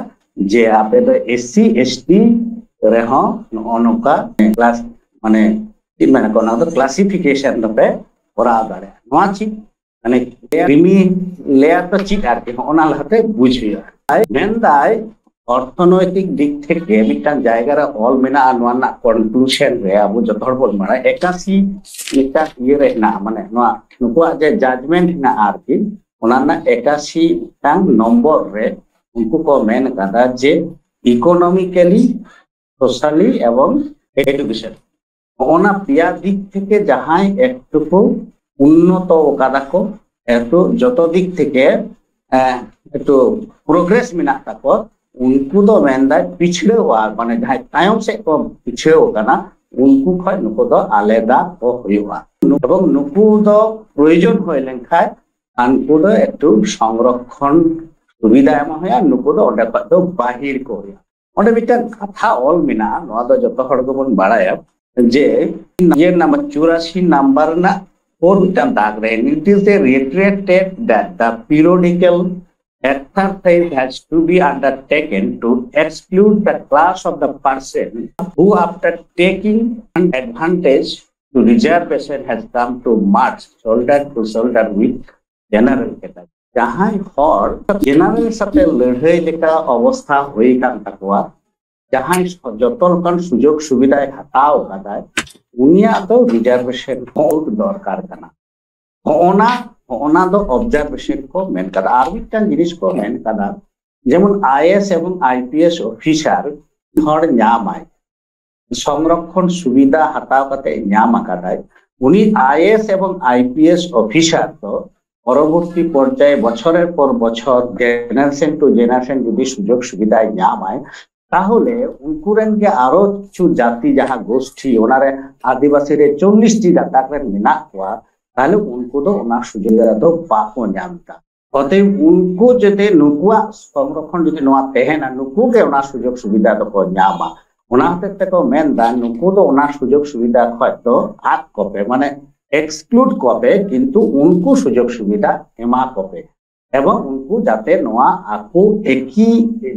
ᱡᱮ ᱟᱯᱮ ᱫᱚ ᱮᱥᱥᱤ ᱮᱥᱴᱤ ᱨᱮᱦᱚᱸ ᱱᱚᱜᱼᱚ ᱱᱚᱝᱠᱟ ᱠᱞᱟᱥ, ᱢᱟᱱᱮ ᱪᱮᱫ ᱢᱮᱱᱟ ᱠᱚ, ᱚᱱᱟ ᱫᱚ ᱠᱞᱟᱥᱤᱯᱷᱤᱠᱮᱥᱚᱱ ᱫᱚᱯᱮ ᱠᱚᱨᱟᱣ ᱫᱟᱲᱮᱭᱟᱜᱼᱟ᱾ ᱱᱚᱣᱟ ᱪᱮᱫ ᱢᱟᱱᱮ ᱠᱨᱤᱢᱤ ᱞᱮᱭᱟᱨ ᱫᱚ ᱪᱮᱫ ᱟᱨᱠᱤ, ᱦᱚᱸᱜᱼᱚ ᱱᱟ ᱞᱟᱦᱟᱛᱮ ᱵᱩᱡᱽ ᱦᱩᱭᱩᱜᱼᱟ᱾ ᱟᱡ ᱢᱮᱱᱫᱟᱭ ᱚᱨᱛᱷᱚᱱᱳᱭᱛᱤᱠ ᱫᱤᱠ ᱛᱷᱮᱠᱮ ᱢᱤᱫᱴᱟᱝ ᱡᱟᱭᱜᱟ ᱨᱮ ᱚᱞ ᱢᱮᱱᱟᱜᱼᱟ, ᱱᱚᱣᱟ ᱨᱮᱱᱟᱜ ᱠᱚᱱᱠᱞᱩᱥᱚᱱ ᱨᱮ ᱟᱵᱚ ᱡᱚᱛᱚ ᱦᱚᱲ ᱵᱚᱱ ᱵᱟᱲᱟᱭᱟ ᱮᱠᱟᱥᱤ ᱢᱤᱫᱴᱟᱝ ᱤᱭᱟᱹ ᱨᱮ ᱦᱮᱱᱟᱜᱼᱟ, ᱢᱟᱱᱮ ᱱᱚᱣᱟ ᱱᱩᱠᱩᱣᱟᱜ ᱡᱮ ᱡᱟᱡᱽᱢᱮᱱᱴ ᱦᱮᱱᱟᱜᱼᱟ ᱟᱨᱠᱤ, ᱚᱱᱟ ᱨᱮᱱᱟᱜ ᱮᱠᱟᱥᱤ ᱢᱤᱫᱴᱟᱝ ᱱᱚᱢᱵᱚᱨ ᱨᱮ ᱩᱱᱠᱩ ᱠᱚ ᱢᱮᱱ ᱠᱟᱫᱟ ᱡᱮ ᱤᱠᱳᱱᱚᱢᱤᱠᱮᱞᱤ, ᱥᱳᱥᱟᱞᱤ ᱮᱵᱚᱝ ᱮᱰᱩᱠᱮᱥᱚᱱ, ᱚᱱᱟ ᱯᱮᱭᱟ ᱫᱤᱠ ᱛᱷᱮᱠᱮ ᱡᱟᱦᱟᱸᱭ ᱮᱠᱴᱩ ᱠᱚ ᱩᱱᱱᱚᱛᱚ ᱟᱠᱟᱫᱟ ᱠᱚ, ᱮᱠᱴᱩ ᱡᱚᱛᱚ ᱫᱤᱠ ᱛᱷᱮᱠᱮ, ᱮ, ᱮᱠᱴᱩ ᱯᱨᱳᱜᱨᱮᱥ ᱢᱮᱱᱟᱜ ᱛᱟᱠᱚ, ᱩᱱᱠᱩ ᱫᱚ ᱢᱮᱱᱫᱟᱭ ᱯᱤᱪᱷᱲᱟᱹᱣᱟ, ᱢᱟᱱᱮ ᱡᱟᱦᱟᱸᱭ ᱛᱟᱭᱚᱢ ᱥᱮᱫ ᱠᱚ ᱯᱤᱪᱷᱲᱟᱹᱣ ᱟᱠᱟᱱᱟ, ᱩᱱᱠᱩ ᱠᱷᱚᱱ ᱱᱩᱠᱩ ᱫᱚ ᱟᱞᱮᱫᱟ ᱠᱚ ᱦᱩᱭᱩᱜᱼᱟ᱾ ᱮᱵᱚᱝ ᱱᱩᱠᱩ ᱫᱚ ᱯᱨᱚᱭᱳᱡᱚᱱ ᱦᱩᱭ ᱞᱮᱱᱠᱷᱟᱱ ᱩᱱᱠᱩ ᱫᱚ ᱮᱠᱴᱩ ᱥᱚᱝᱨᱚᱠᱷᱚᱱ ᱥᱩᱵᱤᱫᱷᱟ ᱮᱢ ᱦᱩᱭᱩᱜᱼᱟ, ᱱᱩᱠᱩ ᱫᱚ ᱚᱸᱰᱮ ᱠᱷᱚᱱ ᱫᱚ ᱵᱟᱹᱦᱤᱨ ᱠᱚ ᱦᱩᱭᱩᱜᱼᱟ᱾ ᱚᱸᱰᱮ ᱢᱤᱫᱴᱟᱝ ᱠᱟᱛᱷᱟ ᱚᱞ ᱢᱮᱱᱟᱜᱼᱟ, ᱱᱚᱣᱟ ᱫᱚ ᱡᱚᱛᱚ ᱦᱚᱲ ᱜᱮᱵᱚᱱ ᱵᱟᱲᱟᱭᱟ ᱡᱮ ᱤᱭᱟᱹ ᱱᱟᱢᱵᱟᱨ ᱪᱩᱨᱟᱥᱤ ᱱᱟᱢᱵᱟᱨ ᱨᱮᱱᱟᱜ ᱯᱷᱳᱨ ᱢᱤᱫᱴᱟᱝ ᱫᱟᱜᱽ ᱨᱮ, it is a reiterated that the periodical exercise has to be undertaken to exclude the class of the person who, after taking an advantage reservation has come to merge shoulder to shoulder with general category. ᱡᱟᱦᱟᱸᱭ ᱦᱚᱲ general ᱥᱟᱛᱮ ᱞᱟᱹᱲᱦᱟᱹᱭ ᱞᱮᱠᱟ ᱚᱵᱚᱥᱛᱷᱟ ᱦᱩᱭ ᱟᱠᱟᱱ ᱛᱟᱠᱚᱣᱟ, ᱡᱟᱦᱟᱸᱭ ᱡᱚᱛᱚ ᱞᱮᱠᱟᱱ ᱥᱩᱡᱳᱜᱽ ᱥᱩᱵᱤᱫᱷᱟᱭ ᱦᱟᱛᱟᱣ ᱟᱠᱟᱫᱟᱭ, ᱩᱱᱤᱭᱟᱜ ᱫᱚ ᱨᱤᱡᱟᱨᱵᱷᱮᱥᱚᱱ ᱦᱚᱸ ᱫᱚᱨᱠᱟᱨ ᱠᱟᱱᱟ᱾ ᱦᱚᱸᱜᱼᱚᱱᱟ ᱦᱚᱸᱜᱼᱚᱱᱟ ᱫᱚ ᱚᱵᱡᱟᱨᱵᱷᱮᱥᱚᱱ ᱠᱚ ᱢᱮᱱ ᱠᱟᱫᱟ᱾ ᱟᱨ ᱢᱤᱫᱴᱟᱝ ᱡᱤᱱᱤᱥ ᱠᱚ ᱢᱮᱱ ᱠᱟᱫᱟ, ᱡᱮᱢᱚᱱ ᱟᱭ ᱮ ᱮᱥ ᱮᱵᱚᱝ ᱟᱭ ᱯᱤ ᱮᱥ ᱚᱯᱷᱤᱥᱟᱨ ᱦᱚᱲ ᱧᱟᱢᱟᱭ, ᱥᱚᱝᱨᱚᱠᱷᱚᱱ ᱥᱩᱵᱤᱫᱷᱟ ᱦᱟᱛᱟᱣ ᱠᱟᱛᱮ ᱧᱟᱢ ᱟᱠᱟᱫᱟᱭ, ᱩᱱᱤ ᱟᱭ ᱮ ᱮᱥ ᱮᱵᱚᱝ ᱟᱭ ᱯᱤ ᱮᱥ ᱚᱯᱷᱤᱥᱟᱨ ᱫᱚ ᱯᱚᱨᱚᱵᱚᱨᱛᱤ ᱯᱚᱨᱡᱟᱭᱮ ᱵᱚᱪᱷᱚᱨᱮᱨ ᱯᱚᱨ ᱵᱚᱪᱷᱚᱨ, ᱡᱮᱱᱟᱨᱮᱥᱚᱱ ᱴᱩ ᱡᱮᱱᱟᱨᱮᱥᱚᱱ ᱡᱩᱫᱤ ᱥᱩᱡᱳᱜᱽ ᱥᱩᱵᱤᱫᱷᱟᱭ ᱧᱟᱢᱟᱭ, ᱛᱟᱦᱚᱞᱮ ᱩᱱᱠᱩ ᱨᱮᱱ ᱜᱮ ᱟᱨᱚ ᱠᱤᱪᱷᱩ ᱡᱟᱹᱛᱤ, ᱡᱟᱦᱟᱸ ᱜᱳᱥᱴᱷᱤ, ᱚᱱᱟᱨᱮ ᱟᱹᱫᱤᱵᱟᱹᱥᱤ ᱨᱮ ᱪᱚᱞᱞᱤᱥ ᱴᱤ ᱜᱟᱛᱟᱠ ᱨᱮᱱ ᱢᱮᱱᱟᱜ ᱠᱚᱣᱟ, ᱛᱟᱦᱚᱞᱮ ᱩᱱᱠᱩ ᱫᱚ ᱚᱱᱟ ᱥᱩᱡᱳᱜᱽ ᱫᱚ ᱵᱟᱠᱚ ᱧᱟᱢ ᱮᱫᱟ᱾ ᱚᱛᱚᱮᱵ ᱩᱱᱠᱩ ᱡᱩᱫᱤ ᱱᱩᱠᱩᱣᱟᱜ ᱥᱚᱝᱨᱚᱠᱷᱚᱱ ᱡᱩᱫᱤ ᱱᱚᱣᱟ ᱛᱟᱦᱮᱱᱟ, ᱱᱩᱠᱩ ᱜᱮ ᱚᱱᱟ ᱥᱩᱡᱳᱜᱽ ᱥᱩᱵᱤᱫᱷᱟ ᱫᱚᱠᱚ ᱧᱟᱢᱟ᱾ ᱚᱱᱟ ᱦᱚᱛᱮᱡ ᱛᱮᱠᱚ ᱢᱮᱱᱫᱟ, ᱱᱩᱠᱩ ᱫᱚ ᱚᱱᱟ ᱥᱩᱡᱳᱜᱽ ᱥᱩᱵᱤᱫᱷᱟ ᱠᱷᱚᱡ ᱫᱚ ᱟᱫ ᱠᱚᱯᱮ, ᱢᱟᱱᱮ ᱮᱠᱥᱠᱞᱩᱰ ᱠᱚᱯᱮ, ᱠᱤᱱᱛᱩ ᱩᱱᱠᱩ ᱥᱩᱡᱳᱜᱽ ᱥᱩᱵᱤᱫᱷᱟ ᱮᱢᱟ ᱠᱚᱯᱮ᱾ ᱮᱵᱚᱝ ᱩᱱᱠᱩ ᱡᱟᱛᱮ ᱱᱚᱣᱟ ᱟᱠᱚ ᱮᱠᱤ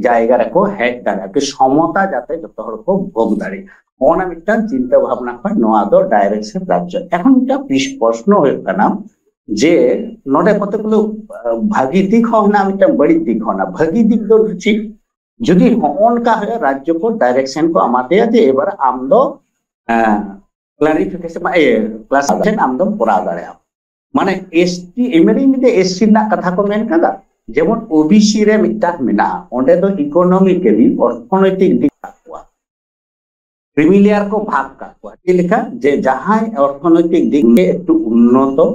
ᱡᱟᱭᱜᱟ ᱨᱮᱠᱚ ᱦᱮᱡ ᱫᱟᱲᱮᱭᱟᱜᱼᱟ, ᱟᱨᱠᱤ ᱥᱚᱢᱚᱛᱟ ᱡᱟᱛᱮ ᱡᱚᱛᱚ ᱦᱚᱲ ᱠᱚ ᱵᱷᱳᱜᱽ ᱫᱟᱲᱮᱭᱟᱜ, ᱚᱱᱟ ᱢᱤᱫᱴᱟᱝ ᱪᱤᱱᱛᱟᱹ ᱵᱷᱟᱵᱽᱱᱟ ᱠᱷᱚᱱ ᱱᱚᱣᱟ ᱫᱚ ᱰᱟᱭᱨᱮᱠᱥᱚᱱ ᱨᱟᱡᱽᱡᱚ᱾ ᱮᱠᱷᱚᱱ ᱢᱤᱫᱴᱟᱝ ᱯᱤᱥ ᱯᱨᱚᱥᱱᱚ ᱦᱩᱭᱩᱜ ᱠᱟᱱᱟ ᱡᱮ ᱱᱚᱰᱮ ᱠᱚᱛᱮ ᱜᱩᱞᱳ, ᱟᱸ, ᱵᱷᱟᱹᱜᱤ ᱫᱤᱠ ᱦᱚᱸ ᱦᱮᱱᱟᱜᱼᱟ, ᱢᱤᱫᱴᱟᱝ ᱵᱟᱹᱲᱤᱡ ᱫᱤᱠ ᱦᱚᱸ ᱦᱮᱱᱟᱜᱼᱟ᱾ ᱵᱷᱟᱹᱜᱤ ᱫᱤᱠ ᱫᱚ ᱪᱮᱫ? ᱡᱩᱫᱤ ᱦᱚᱸᱜᱼᱚ ᱱᱚᱝᱠᱟ ᱦᱩᱭᱩᱜᱼᱟ, ᱨᱟᱡᱽᱡᱚ ᱠᱚ ᱰᱟᱭᱨᱮᱠᱥᱚᱱ ᱠᱚ ᱮᱢᱟ ᱯᱮᱭᱟ ᱡᱮ ᱮᱵᱟᱨ ᱟᱢ ᱫᱚ, ᱟᱸ, ᱠᱞᱟᱨᱤᱯᱷᱤᱠᱮᱥᱚᱱ, ᱤᱭᱟᱹ, ᱠᱞᱟᱥᱤᱯᱷᱤᱠᱮᱥᱚᱱ ᱟᱢ ᱫᱚᱢ ᱠᱚᱨᱟᱣ ᱫᱟᱲᱮᱭᱟᱜᱼᱟ᱾ ᱢᱟᱱᱮ ᱮᱥ ᱴᱤ, ᱮᱢᱱᱤ ᱡᱩᱫᱤ ᱮᱥ ᱥᱤ ᱨᱮᱱᱟᱜ ᱠᱟᱛᱷᱟ ᱠᱚ ᱢᱮᱱ ᱠᱟᱫᱟ, ᱡᱮᱢᱚᱱ ᱳ ᱵᱤ ᱥᱤ ᱨᱮ ᱢᱤᱫᱴᱟᱝ ᱢᱮᱱᱟᱜᱼᱟ, ᱚᱸᱰᱮ ᱫᱚ ᱤᱠᱳᱱᱚᱢᱤᱠᱮᱞᱤ, ᱚᱨᱛᱷᱚᱱᱳᱭᱛᱤᱠ ᱫᱤᱠ ᱠᱟᱜ ᱠᱚᱣᱟ, ᱠᱨᱤᱢᱤᱞᱮᱭᱟᱨ ᱠᱚ ᱵᱷᱟᱜᱽ ᱠᱟᱜ ᱠᱚᱣᱟ᱾ ᱪᱮᱫ ᱞᱮᱠᱟ? ᱡᱮ ᱡᱟᱦᱟᱸᱭ ᱚᱨᱛᱷᱚᱱᱳᱭᱛᱤᱠ ᱫᱤᱠ ᱫᱤᱭᱮ ᱮᱠᱴᱩ ᱩᱱᱱᱚᱛᱚ,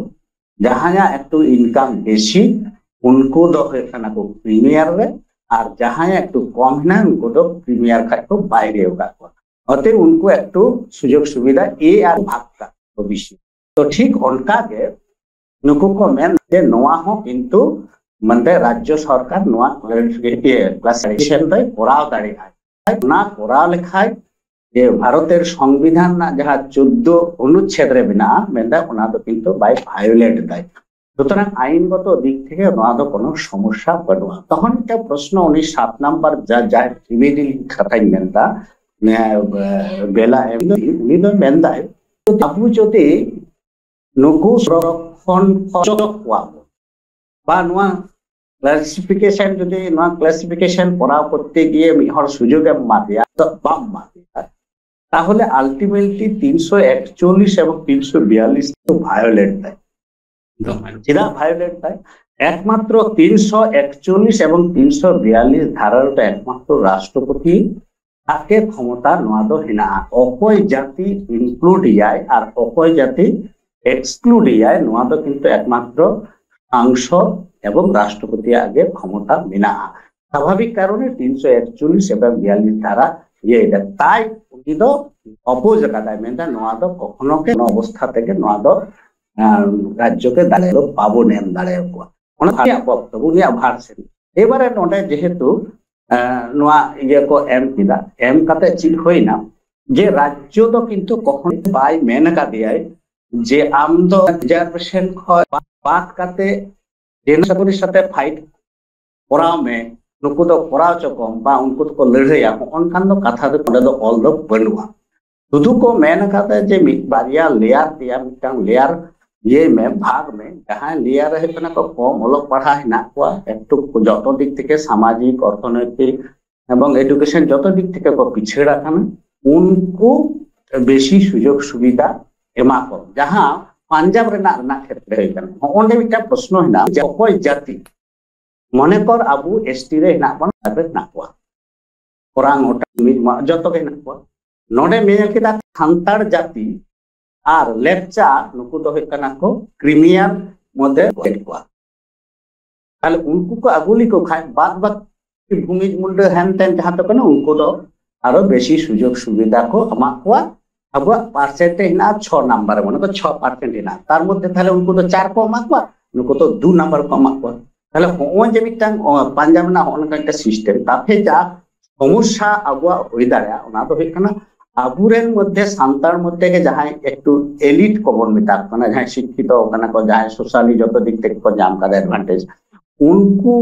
ᱡᱟᱦᱟᱸᱭᱟᱜ ᱮᱠᱴᱩ ᱤᱱᱠᱟᱢ ᱵᱮᱥᱤ, ᱩᱱᱠᱩ ᱫᱚ ᱦᱩᱭᱩᱜ ᱠᱟᱱᱟ ᱠᱚ ᱯᱨᱤᱢᱤᱭᱟᱨ ᱨᱮ, ᱟᱨ ᱡᱟᱦᱟᱸᱭᱟᱜ ᱮᱠᱴᱩ ᱠᱚᱢ ᱦᱮᱱᱟᱜᱼᱟ, ᱩᱱᱠᱩ ᱫᱚ ᱯᱨᱤᱢᱤᱭᱟᱨ ᱠᱷᱚᱡ ᱠᱚ ᱵᱟᱭᱨᱮ ᱟᱠᱟᱫ ᱠᱚᱣᱟ᱾ ᱚᱛᱮ ᱩᱱᱠᱩ ᱮᱠᱴᱩ ᱥᱩᱡᱳᱜᱽ ᱥᱩᱵᱤᱫᱷᱟ ᱮ ᱟᱨ ᱵᱷᱟᱜᱽ ᱠᱟᱜ ᱠᱚ ᱵᱮᱥᱤ᱾ ᱛᱚ ᱴᱷᱤᱠ ᱚᱱᱠᱟ ᱜᱮ ᱱᱩᱠᱩ ᱠᱚ ᱢᱮᱱ ᱡᱮ ᱱᱚᱣᱟ ᱦᱚᱸ ᱠᱤᱱᱛᱩ ᱢᱟᱱᱮ ᱨᱟᱡᱽᱡᱚ ᱥᱚᱨᱠᱟᱨ ᱱᱚᱣᱟ ᱠᱞᱟᱥᱤᱯᱷᱤᱠᱮᱥᱚᱱ ᱫᱚᱭ ᱠᱚᱨᱟᱣ ᱫᱟᱲᱮᱭᱟᱜᱼᱟ᱾ ᱚᱱᱟ ᱠᱚᱨᱟᱣ ᱞᱮᱠᱷᱟᱡ ᱡᱮ ᱵᱷᱟᱨᱚᱛᱮᱨ ᱥᱚᱝᱵᱤᱫᱷᱟᱱ ᱨᱮᱱᱟᱜ ᱡᱟᱦᱟᱸ ᱪᱳᱫᱽᱫᱳ ᱚᱱᱩᱪᱪᱷᱮᱫ ᱨᱮ ᱢᱮᱱᱟᱜᱼᱟ, ᱢᱮᱱᱫᱟ ᱚᱱᱟ ᱫᱚ ᱠᱤᱱᱛᱩ ᱵᱟᱭ ᱵᱷᱟᱭᱳᱞᱮᱴ ᱫᱟᱭ᱾ ᱥᱩᱛᱚᱨᱟᱝ ᱟᱭᱤᱱᱜᱚᱛᱚ ᱫᱤᱠ ᱛᱷᱮᱠᱮ ᱱᱚᱣᱟ ᱫᱚ ᱠᱳᱱᱳ ᱥᱚᱢᱚᱥᱥᱟ ᱵᱟᱹᱱᱩᱜᱼᱟ᱾ ᱛᱚᱠᱷᱚᱱ ᱢᱤᱫᱴᱟᱝ ᱯᱨᱚᱥᱱᱚ, ᱩᱱᱤ ᱥᱟᱛ ᱱᱟᱢᱵᱟᱨ ᱡᱟ-, ᱡᱟᱦᱟᱸᱭ ᱠᱨᱤᱢᱤᱱᱟᱞ ᱠᱟᱛᱷᱟᱧ ᱢᱮᱱᱫᱟ, ᱱᱮ-, ᱵᱮᱞᱟ ᱮᱢ, ᱩᱱᱤ ᱫᱚ ᱢᱮᱱᱫᱟᱭ ᱟᱵᱚ ᱡᱩᱫᱤ ᱱᱩᱠᱩ ᱥᱚᱝᱨᱚᱠᱷᱚᱱ ᱠᱷᱚᱱ ᱚᱪᱚᱜ ᱠᱚᱣᱟ ᱵᱚᱱ, ᱵᱟ ᱱᱚᱣᱟ ᱠᱞᱟᱥᱤᱯᱷᱤᱠᱮᱥᱚᱱ, ᱡᱩᱫᱤ ᱱᱚᱣᱟ ᱠᱞᱟᱥᱤᱯᱷᱤᱠᱮᱥᱚᱱ ᱠᱚᱨᱟᱣ ᱠᱚᱨᱛᱮ ᱜᱤᱭᱮ ᱢᱤᱫ ᱦᱚᱲ ᱥᱩᱡᱳᱜᱽ ᱮᱢ ᱮᱢᱟ ᱫᱮᱭᱟ, ᱛᱚ ᱵᱟᱢ ᱮᱢᱟ ᱫᱮᱭᱟ, ᱛᱟᱦᱚᱞᱮ ᱟᱞᱴᱤᱢᱮᱴᱞᱤ ᱛᱤᱱᱥᱚ ᱮᱠᱪᱚᱞᱞᱤᱥ ᱮᱵᱚᱝ ᱛᱤᱱᱥᱚ ᱵᱤᱭᱟᱞᱞᱤᱥ ᱫᱚ ᱵᱷᱟᱭᱳᱞᱮᱴ ᱫᱟᱭ᱾ ᱪᱮᱫᱟᱜ ᱵᱷᱟᱭᱳᱞᱮᱴ ᱫᱟᱭ? ᱮᱠᱢᱟᱛᱨᱚ ᱛᱤᱱᱥᱚ ᱮᱠᱪᱚᱞᱞᱤᱥ ᱮᱵᱚᱝ ᱛᱤᱱᱥᱚ ᱵᱤᱭᱟᱞᱞᱤᱥ ᱫᱷᱟᱨᱟ ᱨᱮᱫᱚ ᱮᱠᱢᱟᱛᱨᱚ ᱨᱟᱥᱴᱨᱚᱯᱚᱛᱤ ᱟᱜ ᱜᱮ ᱠᱷᱚᱢᱚᱛᱟ ᱱᱚᱣᱟ ᱫᱚ ᱦᱮᱱᱟᱜᱼᱟ᱾ ᱚᱠᱚᱭ ᱡᱟᱹᱛᱤ ᱤᱱᱠᱞᱩᱰ ᱮᱭᱟᱭ ᱟᱨ ᱚᱠᱚᱭ ᱡᱟᱹᱛᱤ ᱮᱠᱥᱠᱞᱩᱰ ᱮᱭᱟᱭ, ᱱᱚᱣᱟ ᱫᱚ ᱠᱤᱱᱛᱩ ᱮᱠᱢᱟᱛᱨᱚ ᱥᱟᱝᱥᱚᱫ ᱮᱵᱚᱝ ᱨᱟᱥᱴᱨᱚᱯᱚᱛᱤᱭᱟᱜ ᱜᱮ ᱠᱷᱚᱢᱚᱛᱟ ᱢᱮᱱᱟᱜᱼᱟ᱾ ᱥᱟᱵᱷᱟᱵᱤᱠ ᱠᱟᱨᱚᱱᱮ ᱛᱤᱱᱥᱚ ᱮᱠᱪᱚᱞᱞᱤᱥ ᱮᱵᱚᱝ ᱵᱤᱭᱟᱞᱞᱤᱥ ᱫᱷᱟᱨᱟ ᱤᱭᱟᱹᱭᱮᱫᱟ, ᱛᱟᱭ ᱩᱱᱤ ᱫᱚ ᱚᱯᱳᱡᱽ ᱟᱠᱟᱫᱟᱭ, ᱢᱮᱱᱫᱟ ᱱᱚᱣᱟ ᱫᱚ ᱠᱚᱠᱷᱚᱱᱳ ᱜᱮ ᱚᱵᱚᱥᱛᱷᱟ ᱛᱮᱜᱮ ᱱᱚᱣᱟ ᱫᱚ ᱟᱸ, ᱨᱟᱡᱽᱡᱚ ᱜᱮ ᱫᱟᱲᱮ ᱫᱚ ᱵᱟᱵᱚᱱ ᱮᱢ ᱫᱟᱲᱮᱭᱟᱠᱚᱣᱟ᱾ ᱚᱱᱟ ᱩᱱᱤᱭᱟᱜ ᱵᱚᱠᱛᱚᱵ, ᱩᱱᱤᱭᱟᱜ ᱵᱷᱟᱨᱥᱮᱱ᱾ ᱮᱵᱟᱨᱮ ᱱᱚᱰᱮ ᱡᱮᱦᱮᱛᱩ, ᱟᱸ, ᱱᱚᱣᱟ ᱤᱭᱟᱹ ᱠᱚ ᱮᱢ ᱠᱮᱫᱟ, ᱮᱢ ᱠᱟᱛᱮ ᱪᱮᱫ ᱦᱩᱭᱱᱟ? ᱡᱮ ᱨᱟᱡᱽᱡᱚ ᱫᱚ ᱠᱤᱱᱛᱩ ᱠᱚᱠᱷᱚᱱᱳ ᱵᱟᱭ ᱢᱮᱱ ᱟᱠᱟᱫᱮᱭᱟᱭ ᱡᱮ ᱟᱢ ᱫᱚ ᱨᱤᱡᱟᱨᱵᱷᱮᱥᱚᱱ ᱠᱷᱚᱱ ᱵᱟᱫ ᱠᱟᱛᱮ ᱡᱮᱱᱟᱨᱮᱞ ᱥᱟᱛᱮ ᱯᱷᱟᱭᱤᱴ ᱠᱚᱨᱟᱣ ᱢᱮ, ᱱᱩᱠᱩ ᱫᱚ ᱠᱚᱨᱟᱣ ᱦᱚᱪᱚ ᱠᱚᱢ, ᱵᱟ ᱩᱱᱠᱩ ᱫᱚᱠᱚ ᱞᱟᱹᱲᱦᱟᱹᱭᱟ, ᱦᱚᱸᱜᱼᱚ ᱱᱚᱝᱠᱟᱱ ᱫᱚ ᱠᱟᱛᱷᱟ ᱫᱚ ᱚᱸᱰᱮ ᱫᱚ ᱚᱞ ᱫᱚ ᱵᱟᱹᱱᱩᱜᱼᱟ᱾ ᱥᱩᱫᱷᱩ ᱠᱚ ᱢᱮᱱ ᱟᱠᱟᱫᱟ ᱡᱮ ᱢᱤᱫ ᱵᱟᱨᱭᱟ ᱞᱮᱭᱟᱨ ᱛᱮᱭᱟᱨ, ᱢᱤᱫᱴᱟᱝ ᱞᱮᱭᱟᱨ ᱤᱭᱟᱹᱭ ᱢᱮ, ᱵᱷᱟᱜᱽ ᱢᱮ, ᱡᱟᱦᱟᱸᱭ ᱞᱮᱭᱟᱨ ᱨᱮ ᱦᱩᱭᱩᱜ ᱠᱟᱱᱟ ᱠᱚ ᱠᱚᱢ ᱚᱞᱚᱜ ᱯᱟᱲᱦᱟᱜ ᱦᱮᱱᱟᱜ ᱠᱚᱣᱟ, ᱮᱠᱴᱩ ᱡᱚᱛᱚ ᱫᱤᱠ ᱛᱷᱮᱠᱮ ᱥᱟᱢᱟᱡᱤᱠ, ᱚᱨᱛᱷᱚᱱᱳᱭᱛᱤᱠ ᱮᱵᱚᱝ ᱮᱰᱩᱠᱮᱥᱚᱱ ᱡᱚᱛᱚ ᱫᱤᱠ ᱛᱷᱮᱠᱮ ᱠᱚ ᱯᱤᱪᱷᱟᱹᱲ ᱟᱠᱟᱱᱟ, ᱩᱱᱠᱩ ᱵᱮᱥᱤ ᱥᱩᱡᱳᱜᱽ ᱥᱩᱵᱤᱫᱷᱟ ᱮᱢᱟ ᱠᱚ, ᱡᱟᱦᱟᱸ ᱯᱟᱧᱡᱟᱵᱽ ᱨᱮᱱᱟᱜ, ᱨᱮᱱᱟᱜ ᱠᱷᱮᱛᱨᱮ ᱦᱩᱭ ᱠᱟᱱᱟ᱾ ᱦᱚᱸᱜᱼᱚ ᱱᱚᱰᱮ ᱢᱤᱫᱴᱟᱝ ᱯᱨᱚᱥᱱᱚ ᱦᱮᱱᱟᱜᱼᱟ ᱡᱮ ᱚᱠᱚᱭ ᱡᱟᱹᱛᱤ, ᱢᱚᱱᱮ ᱠᱚᱨ ᱟᱵᱚ ᱮᱥᱴᱤ ᱨᱮ ᱦᱮᱱᱟᱜ ᱵᱚᱱᱟ, ᱨᱮ ᱦᱮᱱᱟᱜ ᱠᱚᱣᱟ, ᱚᱨᱟᱝ ᱚᱴᱟᱝ ᱢᱤᱫ ᱢᱟ ᱡᱚᱛᱚ ᱜᱮ ᱦᱮᱱᱟᱜ ᱠᱚᱣᱟ᱾ ᱱᱚᱰᱮ ᱢᱮᱱ ᱠᱮᱫᱟ ᱥᱟᱱᱛᱟᱲ ᱡᱟᱹᱛᱤ ᱟᱨ ᱞᱮᱯᱪᱟ, ᱱᱩᱠᱩ ᱫᱚ ᱦᱩᱭᱩᱜ ᱠᱟᱱᱟ ᱠᱚ ᱠᱨᱤᱢᱤᱭᱟᱱ ᱢᱚᱫᱽᱫᱷᱮ ᱠᱚ ᱠᱚᱣᱟ᱾ ᱛᱟᱦᱞᱮ ᱩᱱᱠᱩ ᱠᱚ ᱟᱹᱜᱩ ᱞᱮᱠᱚ ᱠᱷᱟᱱ ᱵᱟᱫ ᱵᱟᱹᱠᱤ ᱵᱷᱩᱢᱤᱡ ᱢᱩᱱᱰᱟᱹ ᱦᱮᱱ ᱛᱮᱱ ᱡᱟᱦᱟᱸ ᱛᱟᱠᱚ ᱠᱟᱱᱟ, ᱩᱱᱠᱩ ᱫᱚ ᱟᱨᱚ ᱵᱮᱥᱤ ᱥᱩᱡᱳᱜᱽ ᱥᱩᱵᱤᱫᱷᱟ ᱠᱚ ᱮᱢᱟ ᱠᱚᱣᱟ᱾ ᱟᱵᱚᱣᱟᱜ ᱯᱟᱨᱥᱮᱱᱴ ᱦᱮᱱᱟᱜᱼᱟ ᱪᱷᱚ ᱱᱟᱢᱵᱟᱨ ᱨᱮ, ᱢᱚᱱᱮ ᱠᱚ ᱪᱷᱚ ᱯᱟᱨᱥᱮᱱᱴ ᱦᱮᱱᱟᱜᱼᱟ, ᱛᱟᱨ ᱢᱚᱫᱽᱫᱷᱮ ᱛᱟᱦᱞᱮ ᱩᱱᱠᱩ ᱫᱚ ᱪᱟᱨ ᱠᱚ ᱮᱢᱟ ᱠᱚᱣᱟ, ᱱᱩᱠᱩ ᱫᱚ ᱫᱩ ᱱᱟᱢᱵᱟᱨ ᱠᱚ ᱮᱢᱟ ᱠᱚᱣᱟ᱾ ᱛᱟᱦᱞᱮ ᱦᱚᱸᱜᱼᱚᱭ ᱡᱮ ᱢᱤᱫᱴᱟᱝ, ᱚ, ᱯᱟᱧᱡᱟᱵᱽ ᱨᱮᱱᱟᱜ ᱦᱚᱸᱜᱼᱚ ᱱᱚᱝᱠᱟ ᱢᱤᱫᱴᱟᱝ ᱥᱤᱥᱴᱮᱢ, ᱛᱟᱛᱮ ᱡᱟ ᱥᱚᱢᱚᱥᱥᱟ ᱟᱵᱚᱣᱟᱜ ᱦᱩᱭ ᱫᱟᱲᱮᱭᱟᱜᱼᱟ, ᱚᱱᱟ ᱫᱚ ᱦᱩᱭᱩᱜ ᱠᱟᱱᱟ ᱟᱵᱚᱨᱮᱱ ᱢᱚᱫᱽᱫᱷᱮ, ᱥᱟᱱᱛᱟᱲ ᱢᱚᱫᱽᱫᱷᱮ ᱜᱮ ᱡᱟᱦᱟᱸᱭ ᱮᱠᱴᱩ ᱮᱞᱤᱴ ᱠᱚᱵᱚᱱ ᱢᱮᱛᱟ ᱠᱚ ᱠᱟᱱᱟ, ᱡᱟᱦᱟᱸᱭ ᱥᱤᱠᱠᱷᱤᱛᱚ ᱠᱟᱱᱟ ᱠᱚ, ᱡᱟᱦᱟᱸᱭ ᱥᱳᱥᱟᱞᱤ ᱡᱚᱛᱚ ᱫᱤᱠ ᱛᱷᱮᱠᱮ ᱠᱚ ᱧᱟᱢ ᱠᱟᱫᱟ ᱮᱰᱵᱷᱟᱱᱴᱮᱡᱽ, ᱩᱱᱠᱩ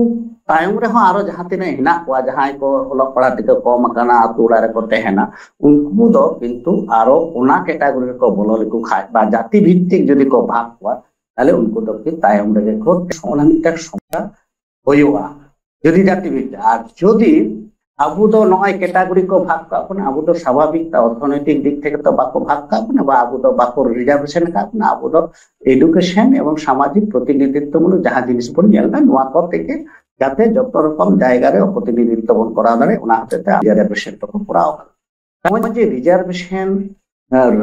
ᱛᱟᱭᱚᱢ ᱨᱮᱦᱚᱸ ᱟᱨᱚ ᱡᱟᱦᱟᱸ ᱛᱤᱱᱟᱹᱜ ᱦᱮᱱᱟᱜ ᱠᱚᱣᱟ, ᱡᱟᱦᱟᱸᱭ ᱠᱚ ᱚᱞᱚᱜ ᱯᱟᱲᱦᱟᱜ ᱛᱮᱠᱚ ᱠᱚᱢ ᱟᱠᱟᱱᱟ, ᱟᱹᱛᱩ ᱚᱲᱟᱜ ᱨᱮᱠᱚ ᱛᱟᱦᱮᱱᱟ, ᱩᱱᱠᱩ ᱫᱚ ᱠᱤᱱᱛᱩ ᱟᱨᱚ ᱚᱱᱟ ᱠᱮᱴᱟᱜᱚᱨᱤ ᱨᱮᱠᱚ ᱵᱚᱞᱚ ᱞᱮᱠᱚ ᱠᱷᱟᱡ ᱵᱟ ᱡᱟᱹᱛᱤ ᱵᱷᱤᱛᱛᱤᱠ ᱡᱩᱫᱤ ᱠᱚ ᱵᱷᱟᱜᱽ ᱠᱚᱣᱟ, ᱛᱟᱦᱞᱮ ᱩᱱᱠᱩ ᱫᱚ ᱠᱤ ᱛᱟᱭᱚᱢ ᱨᱮᱜᱮ ᱠᱚ, ᱚᱱᱟ ᱢᱤᱫᱴᱟᱝ ᱥᱚᱢᱚᱥᱥᱟ ᱦᱩᱭᱩᱜᱼᱟ᱾ ᱡᱩᱫᱤ ᱡᱟᱹᱛᱤ ᱵᱷᱤᱛᱛᱤᱠ, ᱟᱨ ᱡᱩᱫᱤ ᱟᱵᱚ ᱫᱚ ᱱᱚᱜᱼᱚᱭ ᱠᱮᱴᱟᱜᱚᱨᱤ ᱠᱚ ᱵᱷᱟᱜᱽ ᱠᱟᱜ ᱵᱚᱱᱟ, ᱟᱵᱚ ᱫᱚ ᱥᱟᱵᱷᱟᱵᱤᱠ ᱚᱨᱛᱷᱚᱱᱳᱭᱛᱤᱠ ᱫᱤᱠ ᱛᱷᱮᱠᱮ ᱛᱚ ᱵᱟᱠᱚ ᱵᱷᱟᱜᱽ ᱠᱟᱜ ᱵᱚᱱᱟ, ᱵᱟ ᱟᱵᱚ ᱫᱚ ᱵᱟᱠᱚ ᱨᱤᱡᱟᱨᱵᱷᱮᱥᱚᱱ ᱟᱠᱟᱫ ᱵᱚᱱᱟ, ᱟᱵᱚ ᱫᱚ ᱮᱰᱩᱠᱮᱥᱚᱱ ᱮᱵᱚᱝ ᱥᱟᱢᱟᱡᱤᱠ ᱯᱨᱚᱛᱤᱱᱤᱫᱷᱤᱛᱛᱚ ᱢᱩᱞᱚᱠ ᱡᱟᱦᱟᱸ ᱡᱤᱱᱤᱥ ᱵᱚᱱ ᱧᱮᱞ ᱮᱫᱟ, ᱱᱚᱣᱟ ᱠᱚ ᱛᱮᱜᱮ ᱡᱟᱛᱮ ᱡᱚᱛᱚ ᱨᱚᱠᱚᱢ ᱡᱟᱭᱜᱟ ᱨᱮ ᱯᱨᱚᱛᱤᱱᱤᱫᱷᱤᱛᱛᱚ ᱵᱚᱱ ᱠᱚᱨᱟᱣ ᱫᱟᱲᱮᱭᱟᱜ, ᱚᱱᱟ ᱦᱚᱛᱮᱡ ᱛᱮ ᱨᱤᱡᱟᱨᱵᱷᱮᱥᱚᱱ ᱫᱚᱠᱚ ᱠᱚᱨᱟᱣ ᱠᱟᱫᱟ᱾ ᱱᱚᱜᱼᱚᱭ ᱡᱮ ᱨᱤᱡᱟᱨᱵᱷᱮᱥᱚᱱ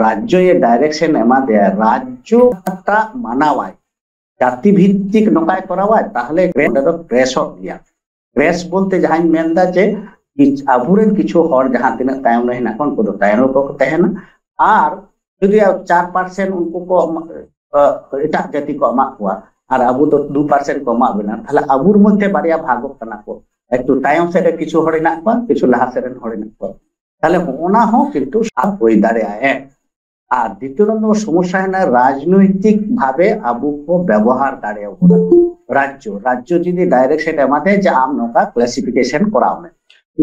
ᱨᱟᱡᱽᱡᱚᱭᱮ ᱰᱟᱭᱨᱮᱠᱥᱚᱱ ᱮᱢᱟ ᱫᱮᱭᱟ, ᱨᱟᱡᱽᱡᱚ ᱚᱠᱟᱴᱟᱜ ᱢᱟᱱᱟᱣᱟᱭ, ᱡᱟᱹᱛᱤ ᱵᱷᱤᱛᱛᱤᱠ ᱱᱚᱝᱠᱟᱭ ᱠᱚᱨᱟᱣᱟ, ᱛᱟᱦᱞᱮ ᱚᱸᱰᱮ ᱫᱚ ᱠᱨᱮᱥᱚᱜ ᱜᱮᱭᱟ᱾ ᱠᱨᱮᱥ ᱵᱚᱞᱛᱮ ᱡᱟᱦᱟᱸᱧ ᱢᱮᱱᱫᱟ ᱡᱮ ᱠᱤᱪ-, ᱟᱵᱚᱨᱮᱱ ᱠᱤᱪᱷᱩ ᱦᱚᱲ ᱡᱟᱦᱟᱸ ᱛᱤᱱᱟᱹᱜ ᱛᱟᱭᱚᱢ ᱨᱮ ᱦᱮᱱᱟᱜ ᱠᱚᱣᱟ, ᱩᱱᱠᱩ ᱫᱚ ᱛᱟᱭᱚᱢ ᱨᱮᱠᱚ ᱛᱟᱦᱮᱱᱟ᱾ ᱟᱨ ᱡᱩᱫᱤ ᱪᱟᱨ ᱯᱟᱨᱥᱮᱱᱴ ᱩᱱᱠᱩ ᱠᱚ ᱮᱢᱟ-, ᱮ, ᱮᱴᱟᱜ ᱡᱟᱹᱛᱤ ᱠᱚ ᱮᱢᱟᱜ ᱠᱚᱣᱟ ᱟᱨ ᱟᱵᱚ ᱫᱚ ᱫᱩ ᱯᱟᱨᱥᱮᱱᱴ ᱠᱚ ᱮᱢᱟᱜ ᱵᱚᱱᱟ, ᱛᱟᱦᱞᱮ ᱟᱵᱚᱨ ᱢᱚᱫᱽᱫᱷᱮ ᱵᱟᱨᱭᱟ ᱵᱷᱟᱜᱚᱜ ᱠᱟᱱᱟ ᱠᱚ, ᱮᱠᱴᱩ ᱛᱟᱭᱚᱢ ᱥᱮᱫ ᱨᱮ ᱠᱤᱪᱷᱩ ᱦᱚᱲ ᱦᱮᱱᱟᱜ ᱠᱚᱣᱟ, ᱠᱤᱪᱷᱩ ᱞᱟᱦᱟ ᱥᱮᱫ ᱨᱮᱱ ᱦᱚᱲ ᱦᱮᱱᱟᱜ ᱠᱚᱣᱟ᱾ ᱛᱟᱦᱞᱮ ᱚᱱᱟ ᱦᱚᱸ ᱠᱤᱱᱛᱩ ᱥᱟᱵ ᱦᱩᱭ ᱫᱟᱲᱮᱭᱟᱜᱼᱟ᱾ ᱟᱨ ᱫᱤᱛᱤᱭᱚ ᱱᱚᱢᱵᱚᱨ ᱥᱚᱢᱚᱥᱥᱟ ᱦᱮᱱᱟᱜᱼᱟ, ᱨᱟᱡᱽᱱᱳᱭᱛᱤᱠ ᱵᱷᱟᱵᱮ ᱟᱵᱚ ᱠᱚ ᱵᱮᱵᱚᱦᱟᱨ ᱫᱟᱲᱮᱭᱟᱵᱚᱱᱟ᱾ ᱨᱟᱡᱽᱡᱚ, ᱨᱟᱡᱽᱡᱚ ᱡᱩᱫᱤ ᱰᱟᱭᱨᱮᱠᱥᱚᱱ ᱮᱢᱟᱫᱮ ᱡᱮ ᱟᱢ ᱱᱚᱝᱠᱟ ᱠᱞᱟᱥᱤᱯᱷᱤᱠᱮᱥᱚᱱ ᱠᱚᱨᱟᱣ ᱢᱮ,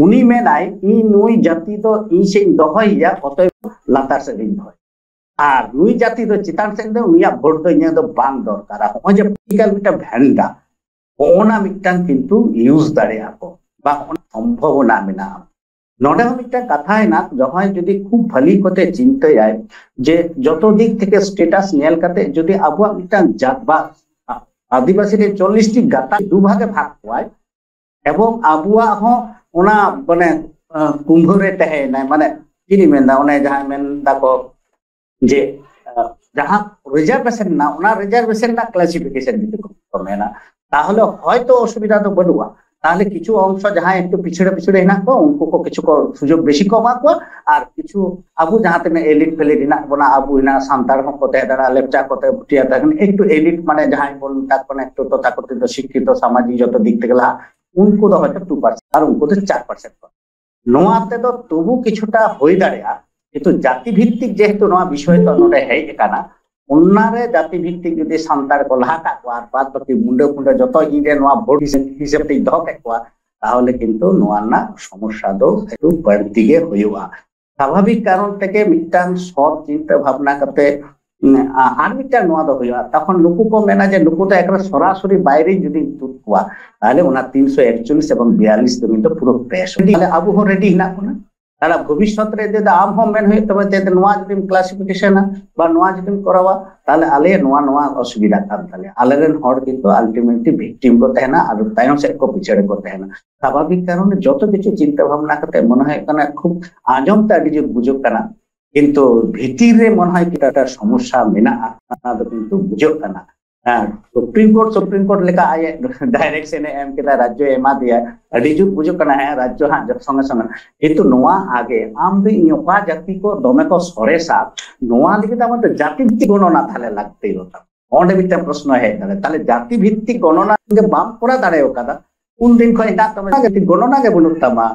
ᱩᱱᱤ ᱢᱮᱱᱟᱭ ᱤᱧ ᱱᱩᱭ ᱡᱟᱹᱛᱤ ᱫᱚ ᱤᱧ ᱥᱮᱫ ᱤᱧ ᱫᱚᱦᱚᱭᱮᱭᱟ, ᱚᱛᱚᱭᱮᱵ ᱞᱟᱛᱟᱨ ᱥᱮᱫ ᱤᱧ ᱫᱚᱦᱚᱭᱟ, ᱟᱨ ᱱᱩᱭ ᱡᱟᱹᱛᱤ ᱫᱚ ᱪᱮᱛᱟᱱ ᱥᱮᱫ ᱫᱚ ᱩᱱᱤᱭᱟᱜ ᱵᱷᱳᱴ ᱫᱚ ᱤᱧᱟᱹᱜ ᱫᱚ ᱵᱟᱝ ᱫᱚᱨᱠᱟᱨᱟ᱾ ᱱᱚᱜᱼᱚᱭ ᱡᱮ ᱯᱚᱞᱤᱴᱤᱠᱟᱞ ᱢᱤᱫᱴᱟᱝ ᱵᱷᱮᱱᱰᱟ, ᱚᱱᱟ ᱢᱤᱫᱴᱟᱝ ᱠᱤᱱᱛᱩ ᱤᱭᱩᱡᱽ ᱫᱟᱲᱮᱭᱟᱜᱼᱟ ᱠᱚ, ᱵᱟ ᱚᱱᱟ ᱥᱚᱢᱵᱷᱚᱵᱚᱱᱟ ᱢᱮᱱᱟᱜᱼᱟ᱾ ᱱᱚᱰᱮ ᱦᱚᱸ ᱢᱤᱫᱴᱟᱝ ᱠᱟᱛᱷᱟ ᱦᱮᱱᱟᱜ, ᱡᱟᱦᱟᱸᱭ ᱡᱩᱫᱤ ᱠᱷᱩᱵ ᱵᱷᱟᱹᱞᱤ ᱠᱚᱛᱮ ᱪᱤᱱᱛᱟᱹᱭᱟᱭ ᱡᱮ ᱡᱚᱛᱚ ᱫᱤᱠ ᱛᱷᱮᱠᱮ ᱥᱴᱮᱴᱟᱥ ᱧᱮᱞ ᱠᱟᱛᱮ ᱡᱩᱫᱤ ᱟᱵᱚᱣᱟᱜ ᱢᱤᱫᱴᱟᱝ ᱡᱟᱛ ᱵᱟ ᱟᱹᱫᱤᱵᱟᱹᱥᱤ ᱨᱮ ᱪᱚᱞᱞᱤᱥ ᱴᱤ ᱜᱟᱛᱟᱠ ᱫᱩ ᱵᱷᱟᱜᱮ ᱵᱷᱟᱜᱽ ᱠᱚᱣᱟᱭ, ᱮᱵᱚᱝ ᱟᱵᱚᱣᱟᱜ ᱦᱚᱸ ᱚᱱᱟ ᱢᱟᱱᱮ, ᱟᱸ, ᱠᱩᱢᱵᱷᱟᱹ ᱨᱮ ᱛᱟᱦᱮᱸᱭᱮᱱᱟᱭ, ᱢᱟᱱᱮ ᱪᱮᱫ ᱤᱧ ᱢᱮᱱᱫᱟ, ᱚᱱᱮ ᱡᱟᱦᱟᱸ ᱢᱮᱱ ᱫᱟᱠᱚ ᱡᱮ, ᱟᱸ, ᱡᱟᱦᱟᱸ ᱨᱤᱡᱟᱨᱵᱷᱮᱥᱚᱱ ᱢᱮᱱᱟᱜᱼᱟ, ᱚᱱᱟ ᱨᱤᱡᱟᱨᱵᱷᱮᱥᱚᱱ ᱨᱮᱱᱟᱜ ᱠᱞᱟᱥᱤᱯᱷᱤᱠᱮᱥᱚᱱ ᱡᱩᱫᱤ ᱠᱚ ᱢᱮᱱᱟ, ᱛᱟᱦᱚᱞᱮ ᱦᱚᱭᱛᱚ ᱚᱥᱩᱵᱤᱫᱷᱟ ᱫᱚ ᱵᱟᱹᱱᱩᱜᱼᱟ᱾ ᱛᱟᱦᱚᱞᱮ ᱠᱤᱪᱷᱩ ᱚᱝᱥᱚ ᱡᱟᱦᱟᱸᱭ ᱮᱠᱴᱩ ᱯᱤᱪᱷᱲᱟᱹ ᱯᱤᱪᱷᱲᱟᱹ ᱦᱮᱱᱟᱜ ᱠᱚᱣᱟ, ᱩᱱᱠᱩ ᱠᱚ ᱠᱤᱪᱷᱩ ᱠᱚ ᱥᱩᱡᱳᱜᱽ ᱵᱮᱥᱤ ᱠᱚ ᱮᱢᱟ ᱠᱚᱣᱟ, ᱟᱨ ᱠᱤᱪᱷᱩ ᱟᱵᱚ ᱡᱟᱦᱟᱸ ᱛᱤᱱᱟᱹᱜ ᱮᱞᱤᱴ ᱯᱷᱮᱞᱤᱴ ᱦᱮᱱᱟᱜ ᱵᱚᱱᱟ, ᱟᱵᱚ ᱦᱮᱱᱟᱜ, ᱥᱟᱱᱛᱟᱲ ᱦᱚᱸᱠᱚ ᱛᱟᱦᱮᱸ ᱫᱟᱲᱮᱭᱟᱜᱼᱟ, ᱞᱮᱯᱪᱟ ᱠᱚᱛᱮ ᱵᱷᱩᱴᱤᱭᱟ ᱛᱟᱦᱮᱸ ᱠᱟᱱᱟ, ᱮᱠᱴᱩ ᱮᱞᱤᱴ ᱢᱟᱱᱮ ᱡᱟᱦᱟᱸᱭ ᱵᱚᱱ ᱢᱮᱛᱟ ᱠᱚ ᱠᱟᱱᱟ ᱮᱠᱴᱩ ᱛᱚᱛᱷᱟᱠᱚᱛᱷᱤᱛ ᱥᱤᱠᱠᱷᱤᱛᱚ ᱥᱟᱢᱟᱡᱤᱠ ᱡᱚᱛᱚ ᱫᱤᱠ ᱛᱷᱮᱠᱮ ᱞᱟᱦᱟ, ᱩᱱᱠᱩ ᱫᱚ ᱦᱚᱭᱛᱚ ᱴᱩ ᱯᱟᱨᱥᱮᱱᱴ ᱟᱨ ᱩᱱᱠᱩ ᱫᱚ ᱪᱟᱨ ᱯᱟᱨᱥᱮᱱᱴ ᱠᱚ᱾ ᱱᱚᱣᱟ ᱛᱮᱫᱚ ᱛᱚᱵᱩ ᱠᱤᱪᱷᱩᱴᱟ ᱦᱩᱭ ᱫᱟᱲᱮᱭᱟᱜᱼᱟ, ᱠᱤᱱᱛᱩ ᱡᱟᱹᱛᱤ ᱵᱷᱤᱛᱛᱤᱠ ᱡᱮᱦᱮᱛᱩ ᱱᱚᱣᱟ ᱵᱤᱥᱚᱭ ᱫᱚ ᱱᱚᱰᱮ ᱦᱮᱡ ᱟᱠᱟᱱᱟ, ᱚᱱᱟᱨᱮ ᱡᱟᱹᱛᱤ ᱵᱷᱤᱛᱛᱤᱠ ᱡᱩᱫᱤ ᱥᱟᱱᱛᱟᱲ ᱠᱚ ᱞᱟᱦᱟ ᱠᱟᱜ ᱠᱚᱣᱟ ᱟᱨ ᱵᱟᱫ ᱵᱟᱹᱠᱤ ᱢᱩᱸᱰᱟᱹ ᱯᱷᱩᱸᱰᱟᱹ ᱡᱚᱛᱚ ᱤᱧ ᱨᱮ ᱱᱚᱣᱟ ᱵᱷᱳᱴ ᱦᱤᱥᱟᱹᱵ ᱛᱮᱧ ᱫᱚᱦᱚ ᱠᱮᱫ ᱠᱚᱣᱟ, ᱛᱟᱦᱚᱞᱮ ᱠᱤᱱᱛᱩ ᱱᱚᱣᱟ ᱨᱮᱱᱟᱜ ᱥᱚᱢᱚᱥᱥᱟ ᱫᱚ ᱮᱠᱴᱩ ᱵᱟᱹᱲᱛᱤ ᱜᱮ ᱦᱩᱭᱩᱜᱼᱟ᱾ ᱥᱟᱵᱷᱟᱵᱤᱠ ᱠᱟᱨᱚᱱ ᱛᱮᱜᱮ ᱢᱤᱫᱴᱟᱝ ᱥᱚᱛ ᱪᱤᱱᱛᱟᱹ ᱵᱷᱟᱵᱽᱱᱟ ᱠᱟᱛᱮ, ᱩᱸ, ᱟ-, ᱟᱨ ᱢᱤᱫᱴᱟᱝ ᱱᱚᱣᱟ ᱫᱚ ᱦᱩᱭᱩᱜᱼᱟ, ᱛᱚᱠᱷᱚᱱ ᱱᱩᱠᱩ ᱠᱚ ᱢᱮᱱᱟ ᱡᱮ ᱱᱩᱠᱩ ᱫᱚ ᱮᱠᱵᱟᱨᱮ ᱥᱚᱨᱟᱥᱚᱨᱤ ᱵᱟᱭᱨᱮ ᱡᱩᱫᱤᱧ ᱛᱩᱫ ᱠᱚᱣᱟ, ᱛᱟᱦᱚᱞᱮ ᱚᱱᱟ ᱛᱤᱱᱥᱚ ᱮᱠᱪᱚᱞᱞᱤᱥ ᱮᱵᱚᱝ ᱵᱤᱭᱟᱞᱞᱤᱥ ᱫᱚ ᱠᱤᱱᱛᱩ ᱯᱩᱨᱟᱹ ᱯᱨᱮᱥ᱾ ᱛᱟᱦᱚᱞᱮ ᱟᱵᱚ ᱦᱚᱸ ᱨᱮᱰᱤ ᱦᱮᱱᱟᱜ ᱵᱚᱱᱟ᱾ ᱛᱟᱦᱚᱞᱮ ᱵᱷᱚᱵᱤᱥᱥᱚᱛ ᱨᱮ ᱡᱩᱫᱤ ᱟᱢ ᱦᱚᱸ ᱢᱮᱱ ᱦᱩᱭᱩᱜ ᱛᱟᱢᱟ ᱡᱮ ᱱᱚᱣᱟ ᱡᱩᱫᱤᱢ ᱠᱞᱟᱥᱤᱯᱷᱤᱠᱮᱥᱚᱱᱟ ᱵᱟ ᱱᱚᱣᱟ ᱡᱩᱫᱤᱢ ᱠᱚᱨᱟᱣᱟ, ᱛᱟᱦᱚᱞᱮ ᱟᱞᱮ ᱱᱚᱣᱟ, ᱱᱚᱣᱟ ᱚᱥᱩᱵᱤᱫᱷᱟ ᱠᱟᱱ ᱛᱟᱞᱮᱭᱟ᱾ ᱟᱞᱮᱨᱮᱱ ᱦᱚᱲ ᱠᱤᱱᱛᱩ ᱟᱞᱴᱤᱢᱮᱴᱞᱤ ᱵᱷᱤᱠᱴᱤᱢ ᱠᱚ ᱛᱟᱦᱮᱱᱟ ᱟᱨ ᱛᱟᱭᱚᱢ ᱥᱮᱫ ᱠᱚ ᱯᱤᱪᱷᱟᱹᱲ ᱠᱚ ᱛᱟᱦᱮᱱᱟ᱾ ᱥᱟᱵᱷᱟᱵᱤᱠ ᱠᱟᱨᱚᱱ ᱡᱚᱛᱚ ᱠᱤᱪᱷᱩ ᱪᱤᱱᱛᱟᱹ ᱵᱷᱟᱵᱽᱱᱟ ᱠᱟᱛᱮ ᱢᱚᱱᱮ ᱦᱩᱭᱩᱜ ᱠᱟᱱᱟ ᱠᱷᱩᱵ ᱟᱸᱡᱚᱢ ᱛᱮ ᱟᱹᱰᱤ ᱡᱳᱨ ᱵᱩᱡᱩᱜ ᱠᱟᱱᱟ, ᱠᱤᱱᱛᱩ ᱵᱷᱤᱛᱤᱨ ᱨᱮ ᱢᱚᱱᱮ ᱦᱚᱭ ᱠᱤᱪᱷᱩ ᱮᱠᱴᱟ ᱥᱚᱢᱚᱥᱥᱟ ᱢᱮᱱᱟᱜᱼᱟ, ᱚᱱᱟ ᱫᱚ ᱠᱤᱱᱛᱩ ᱵᱩᱡᱷᱟᱹᱜ ᱠᱟᱱᱟ᱾ ᱦᱮᱸ, ᱥᱩᱯᱨᱤᱢ ᱠᱳᱨᱴ, ᱥᱩᱯᱨᱤᱢ ᱠᱳᱨᱴ ᱞᱮᱠᱟ ᱟᱡ ᱰᱟᱭᱨᱮᱠᱥᱚᱱ ᱮ ᱮᱢ ᱠᱮᱫᱟ, ᱨᱟᱡᱽᱡᱚ ᱮᱢᱟ ᱫᱮᱭᱟ, ᱟᱹᱰᱤ ᱡᱩᱛ ᱵᱩᱡᱩᱜ ᱠᱟᱱᱟ, ᱦᱮᱸ, ᱨᱟᱡᱽᱡᱚ ᱦᱟᱸᱜ ᱡᱚᱛᱚ ᱥᱚᱸᱜᱮ ᱥᱚᱸᱜᱮ᱾ ᱠᱤᱱᱛᱩ ᱱᱚᱣᱟ ᱟᱜᱮ ᱟᱢ ᱫᱚ ᱤᱧ ᱚᱠᱟ ᱡᱟᱹᱛᱤ ᱠᱚ ᱫᱚᱢᱮ ᱠᱚ ᱥᱚᱨᱮᱥᱟ, ᱱᱚᱣᱟ ᱞᱟᱹᱜᱤᱫ ᱟᱢ ᱫᱚ ᱡᱟᱹᱛᱤ ᱵᱷᱤᱛᱛᱤᱠ ᱜᱚᱱᱚᱱᱟ ᱛᱟᱦᱞᱮ ᱞᱟᱹᱠᱛᱤ ᱫᱚ ᱛᱟᱢ᱾ ᱚᱸᱰᱮ ᱢᱤᱫᱴᱟᱝ ᱯᱨᱚᱥᱱᱚ ᱦᱮᱡ ᱫᱟᱲᱮᱭᱟᱜᱼᱟ, ᱛᱟᱦᱞᱮ ᱡᱟᱹᱛᱤ ᱵᱷᱤᱛᱛᱤᱠ ᱜᱚᱱᱚᱱᱟ ᱜᱮ ᱵᱟᱢ ᱠᱚᱨᱟᱣ ᱫᱟᱲᱮ ᱟᱠᱟᱫᱟ, ᱩᱱᱫᱤᱱ ᱠᱷᱚᱱ ᱦᱮᱱᱟᱜ ᱛᱟᱢᱟ, ᱡᱟᱹᱛᱤ ᱜᱚᱱᱚᱱᱟ ᱜᱮ ᱵᱟᱹᱱᱩᱜ ᱛᱟᱢᱟ᱾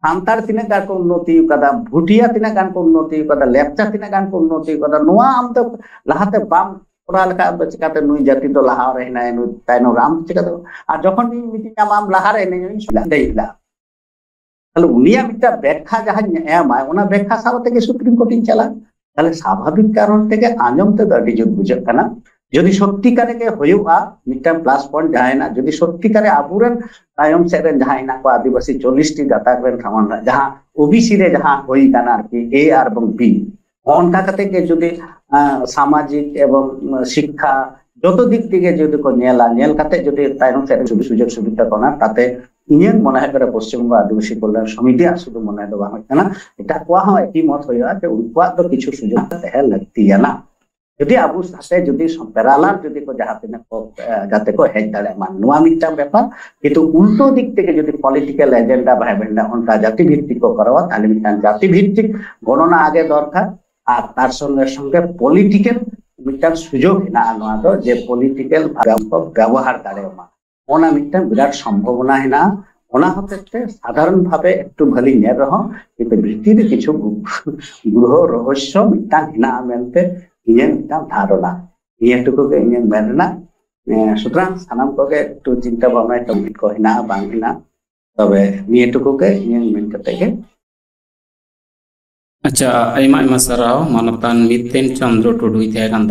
ᱥᱟᱱᱛᱟᱲ ᱛᱤᱱᱟᱹᱜ ᱜᱟᱱ ᱠᱚ ᱩᱱᱱᱚᱛᱤ ᱟᱠᱟᱫᱟ, ᱵᱷᱩᱴᱤᱭᱟ ᱛᱤᱱᱟᱹᱜ ᱜᱟᱱ ᱠᱚ ᱩᱱᱱᱚᱛᱤ ᱟᱠᱟᱫᱟ, ᱞᱮᱯᱪᱟ ᱛᱤᱱᱟᱹᱜ ᱜᱟᱱ ᱠᱚ ᱩᱱᱱᱚᱛᱤ ᱟᱠᱟᱫᱟ, ᱱᱚᱣᱟ ᱟᱢ ᱫᱚ ᱞᱟᱦᱟᱛᱮ ᱵᱟᱢ ᱠᱚᱨᱟᱣ ᱞᱮᱠᱷᱟᱱ ᱟᱢ ᱫᱚ ᱪᱤᱠᱟᱛᱮ ᱱᱩᱭ ᱡᱟᱹᱛᱤ ᱫᱚ ᱞᱟᱦᱟ ᱨᱮ ᱦᱮᱱᱟᱭᱟ, ᱱᱩᱭ ᱛᱟᱭᱱᱚᱢ ᱨᱮ, ᱟᱢ ᱪᱤᱠᱟᱛᱮ? ᱟᱨ ᱡᱚᱠᱷᱚᱱ ᱤᱧ ᱢᱤᱛᱟᱹᱧᱟ ᱟᱢ ᱞᱟᱦᱟ ᱨᱮ ᱦᱮᱱᱟᱹᱧᱟ, ᱤᱧ ᱥᱩᱞᱟᱹ ᱫᱟᱲᱮᱭᱟᱜᱼᱟ᱾ ᱛᱟᱦᱞᱮ ᱩᱱᱤᱭᱟᱜ ᱢᱤᱫᱴᱟᱝ ᱵᱮᱠᱠᱷᱟ ᱡᱟᱦᱟᱸᱧ ᱮᱢᱟ, ᱚᱱᱟ ᱵᱮᱠᱠᱷᱟ ᱥᱟᱶ ᱛᱮᱜᱮ ᱥᱩᱯᱨᱤᱢ ᱠᱳᱨᱴ ᱤᱧ ᱪᱟᱞᱟᱜᱼᱟ᱾ ᱛᱟᱦᱞᱮ ᱥᱟᱵᱷᱟᱵᱤᱠ ᱠᱟᱨᱚᱱ ᱛᱮᱜᱮ ᱟᱸᱡᱚᱢ ᱛᱮᱫᱚ ᱟᱹᱰᱤ ᱡᱩᱛ ᱵᱩᱡᱷᱟᱹᱜ ᱠᱟᱱᱟ᱾ ᱡᱩᱫᱤ ᱥᱚᱛᱛᱤᱠᱟᱨ ᱜᱮ ᱦᱩᱭᱩᱜᱼᱟ, ᱢᱤᱫᱴᱟᱝ ᱯᱞᱟᱥ ᱯᱚᱭᱮᱱᱴ ᱡᱟᱦᱟᱸᱭᱮᱱᱟ, ᱡᱩᱫᱤ ᱥᱚᱛᱛᱤᱠᱟᱨ ᱟᱵᱚᱨᱮᱱ ᱛᱟᱭᱚᱢ ᱥᱮᱫ ᱨᱮᱱ ᱡᱟᱦᱟᱸᱭ ᱦᱮᱱᱟᱜ ᱠᱚᱣᱟ, ᱟᱹᱫᱤᱵᱟᱹᱥᱤ ᱪᱚᱞᱞᱤᱥ ᱴᱤ ᱜᱟᱛᱟᱠ ᱨᱮᱱ ᱥᱟᱢᱟᱝ ᱨᱮ ᱡᱟᱦᱟᱸ ᱳᱵᱤᱥᱤ ᱨᱮ ᱡᱟᱦᱟᱸ ᱦᱩᱭ ᱠᱟᱱᱟ ᱟᱨᱠᱤ, ᱮ ᱟᱨ ᱵᱟᱝ ᱵᱤ, ᱚᱱᱠᱟ ᱠᱟᱛᱮ ᱜᱮ ᱡᱩᱫᱤ, ᱟᱸ, ᱥᱟᱢᱟᱡᱤᱠ ᱮᱵᱚᱝ, ᱟᱸ, ᱥᱤᱠᱠᱷᱟ ᱡᱚᱛᱚ ᱫᱤᱠ ᱛᱮᱜᱮ ᱡᱩᱫᱤ ᱠᱚ ᱧᱮᱞᱟ, ᱧᱮᱞ ᱠᱟᱛᱮ ᱡᱩᱫᱤ ᱛᱟᱭᱚᱢ ᱥᱮᱫ ᱨᱮ ᱥᱩᱡᱳᱜᱽ ᱥᱩᱵᱤᱫᱷᱟ ᱠᱚ ᱮᱢᱟ, ᱛᱟᱛᱮ ᱤᱧᱟᱹᱜ ᱢᱚᱱᱮ ᱦᱩᱭᱩᱜ ᱠᱟᱱᱟ ᱯᱚᱥᱪᱤᱢ ᱵᱚᱝᱜᱚ ᱟᱹᱫᱤᱵᱟᱹᱥᱤ ᱠᱚᱞᱭᱟᱱ ᱥᱚᱢᱤᱛᱤᱭᱟᱜ ᱥᱩᱫᱷᱩ ᱢᱚᱱᱮ ᱫᱚ ᱵᱟᱝ ᱦᱩᱭᱩᱜ ᱠᱟᱱᱟ, ᱮᱴᱟᱜ ᱠᱚᱣᱟᱜ ᱦᱚᱸ ᱮᱠᱤ ᱢᱚᱛ ᱦᱩᱭᱩᱜᱼᱟ ᱡᱮ ᱩᱱᱠᱩᱣᱟᱜ ᱫᱚ ᱠᱤᱪᱷᱩ ᱥᱩᱡᱳᱜᱽ ᱛᱟᱦᱮᱸ ᱞᱟᱹᱠᱛᱤᱭᱟᱱᱟ᱾ ᱡᱩᱫᱤ ᱟᱵᱚ ᱥᱟᱛᱮ ᱡᱩᱫᱤ ᱯᱮᱨᱟᱞᱟᱞ ᱡᱩᱫᱤ ᱠᱚ ᱡᱟᱦᱟᱸ ᱛᱤᱱᱟᱹᱜ ᱠᱚ, ᱮ, ᱡᱟᱛᱮ ᱠᱚ ᱦᱮᱡ ᱫᱟᱲᱮᱭᱟᱜ ᱢᱟ, ᱱᱚᱣᱟ ᱢᱤᱫᱴᱟᱝ ᱵᱮᱯᱟᱨ᱾ ᱠᱤᱱᱛᱩ ᱩᱞᱴᱟᱹ ᱫᱤᱠ ᱛᱮᱜᱮ ᱡᱩᱫᱤ ᱯᱚᱞᱤᱴᱤᱠᱟᱞ ᱮᱡᱮᱱᱰᱟ ᱵᱷᱟᱭ ᱵᱷᱮᱱᱰᱟ ᱚᱱᱠᱟ ᱡᱟᱹᱛᱤ ᱵᱷᱤᱛᱛᱤᱠ ᱠᱚ ᱠᱚᱨᱟᱣᱟ, ᱛᱟᱦᱞᱮ ᱢᱤᱫᱴᱟᱝ ᱡᱟᱹᱛᱤ ᱵᱷᱤᱛᱛᱤᱠ ᱜᱚᱱᱚᱱᱟ ᱟᱜᱮ ᱫᱚᱨᱠᱟᱨ᱾ ᱟᱨ ᱛᱟᱨ ᱥᱚᱸᱜᱮ ᱥᱚᱸᱜᱮ ᱯᱚᱞᱤᱴᱤᱠᱟᱞ ᱢᱤᱫᱴᱟᱝ ᱥᱩᱡᱳᱜᱽ ᱦᱮᱱᱟᱜᱼᱟ ᱱᱚᱣᱟ ᱫᱚ, ᱡᱮ ᱯᱚᱞᱤᱴᱤᱠᱟᱞ ᱵᱷᱟᱵᱮ ᱠᱚ ᱵᱮᱵᱚᱦᱟᱨ ᱫᱟᱲᱮᱭᱟᱜ ᱢᱟ, ᱚᱱᱟ ᱢᱤᱫᱴᱟᱝ ᱵᱤᱨᱟᱴ ᱥᱚᱢᱵᱷᱚᱵᱚᱱᱟ ᱦᱮᱱᱟᱜᱼᱟ᱾ ᱚᱱᱟ ᱦᱚᱛᱮᱡ ᱛᱮ ᱥᱟᱫᱷᱟᱨᱚᱱ ᱵᱷᱟᱵᱮ ᱮᱠᱴᱩ ᱵᱷᱟᱞᱤ ᱧᱮᱞ ᱨᱮᱦᱚᱸ, ᱠᱤᱱᱛᱩ ᱵᱷᱤᱛᱤᱨ ᱨᱮ ᱠᱤᱪᱷᱩ ᱜᱩ-, ᱜᱩᱲᱦᱚ ᱨᱚᱦᱚᱥᱭᱚ ᱢᱤᱫᱴᱟᱝ ᱦᱮᱱᱟᱜᱼᱟ ᱢᱮᱱᱛᱮ ᱤᱧᱟᱹᱜ ᱢᱤᱫᱴᱟᱝ ᱫᱷᱟᱨᱚᱱᱟ᱾ ᱱᱤᱭᱟᱹ ᱴᱩᱠᱩ ᱜᱮ ᱤᱧᱟᱹᱜ ᱢᱮᱱ ᱨᱮᱱᱟᱜ᱾ ᱮᱸ, ᱥᱩᱛᱚᱨᱟᱝ ᱥᱟᱱᱟᱢ ᱠᱚᱜᱮ ᱮᱠᱴᱩ ᱪᱤᱱᱛᱟᱹ ᱵᱷᱟᱵᱽᱱᱟᱭ ᱛᱟᱵᱚᱱ, ᱪᱮᱫ ᱠᱚ ᱦᱮᱱᱟᱜᱼᱟ ᱵᱟᱝ ᱦᱮᱱᱟᱜᱼᱟ᱾ ᱛᱚᱵᱮ ᱱᱤᱭᱟᱹ ᱴᱩᱠᱩ ᱜᱮ ᱤᱧᱟᱹᱜ ᱢᱮᱱ ᱠᱟᱛᱮ ᱜᱮ᱾ ᱟᱪᱪᱷᱟ, ᱟᱭᱢᱟ ᱟᱭᱢᱟ ᱥᱟᱨᱦᱟᱣ᱾ ᱢᱟᱱᱚᱛᱟᱱ ᱢᱤᱛᱮᱱ ᱪᱚᱱᱫᱨᱚ ᱴᱩᱰᱩᱭ ᱛᱟᱦᱮᱸ ᱠᱟᱱ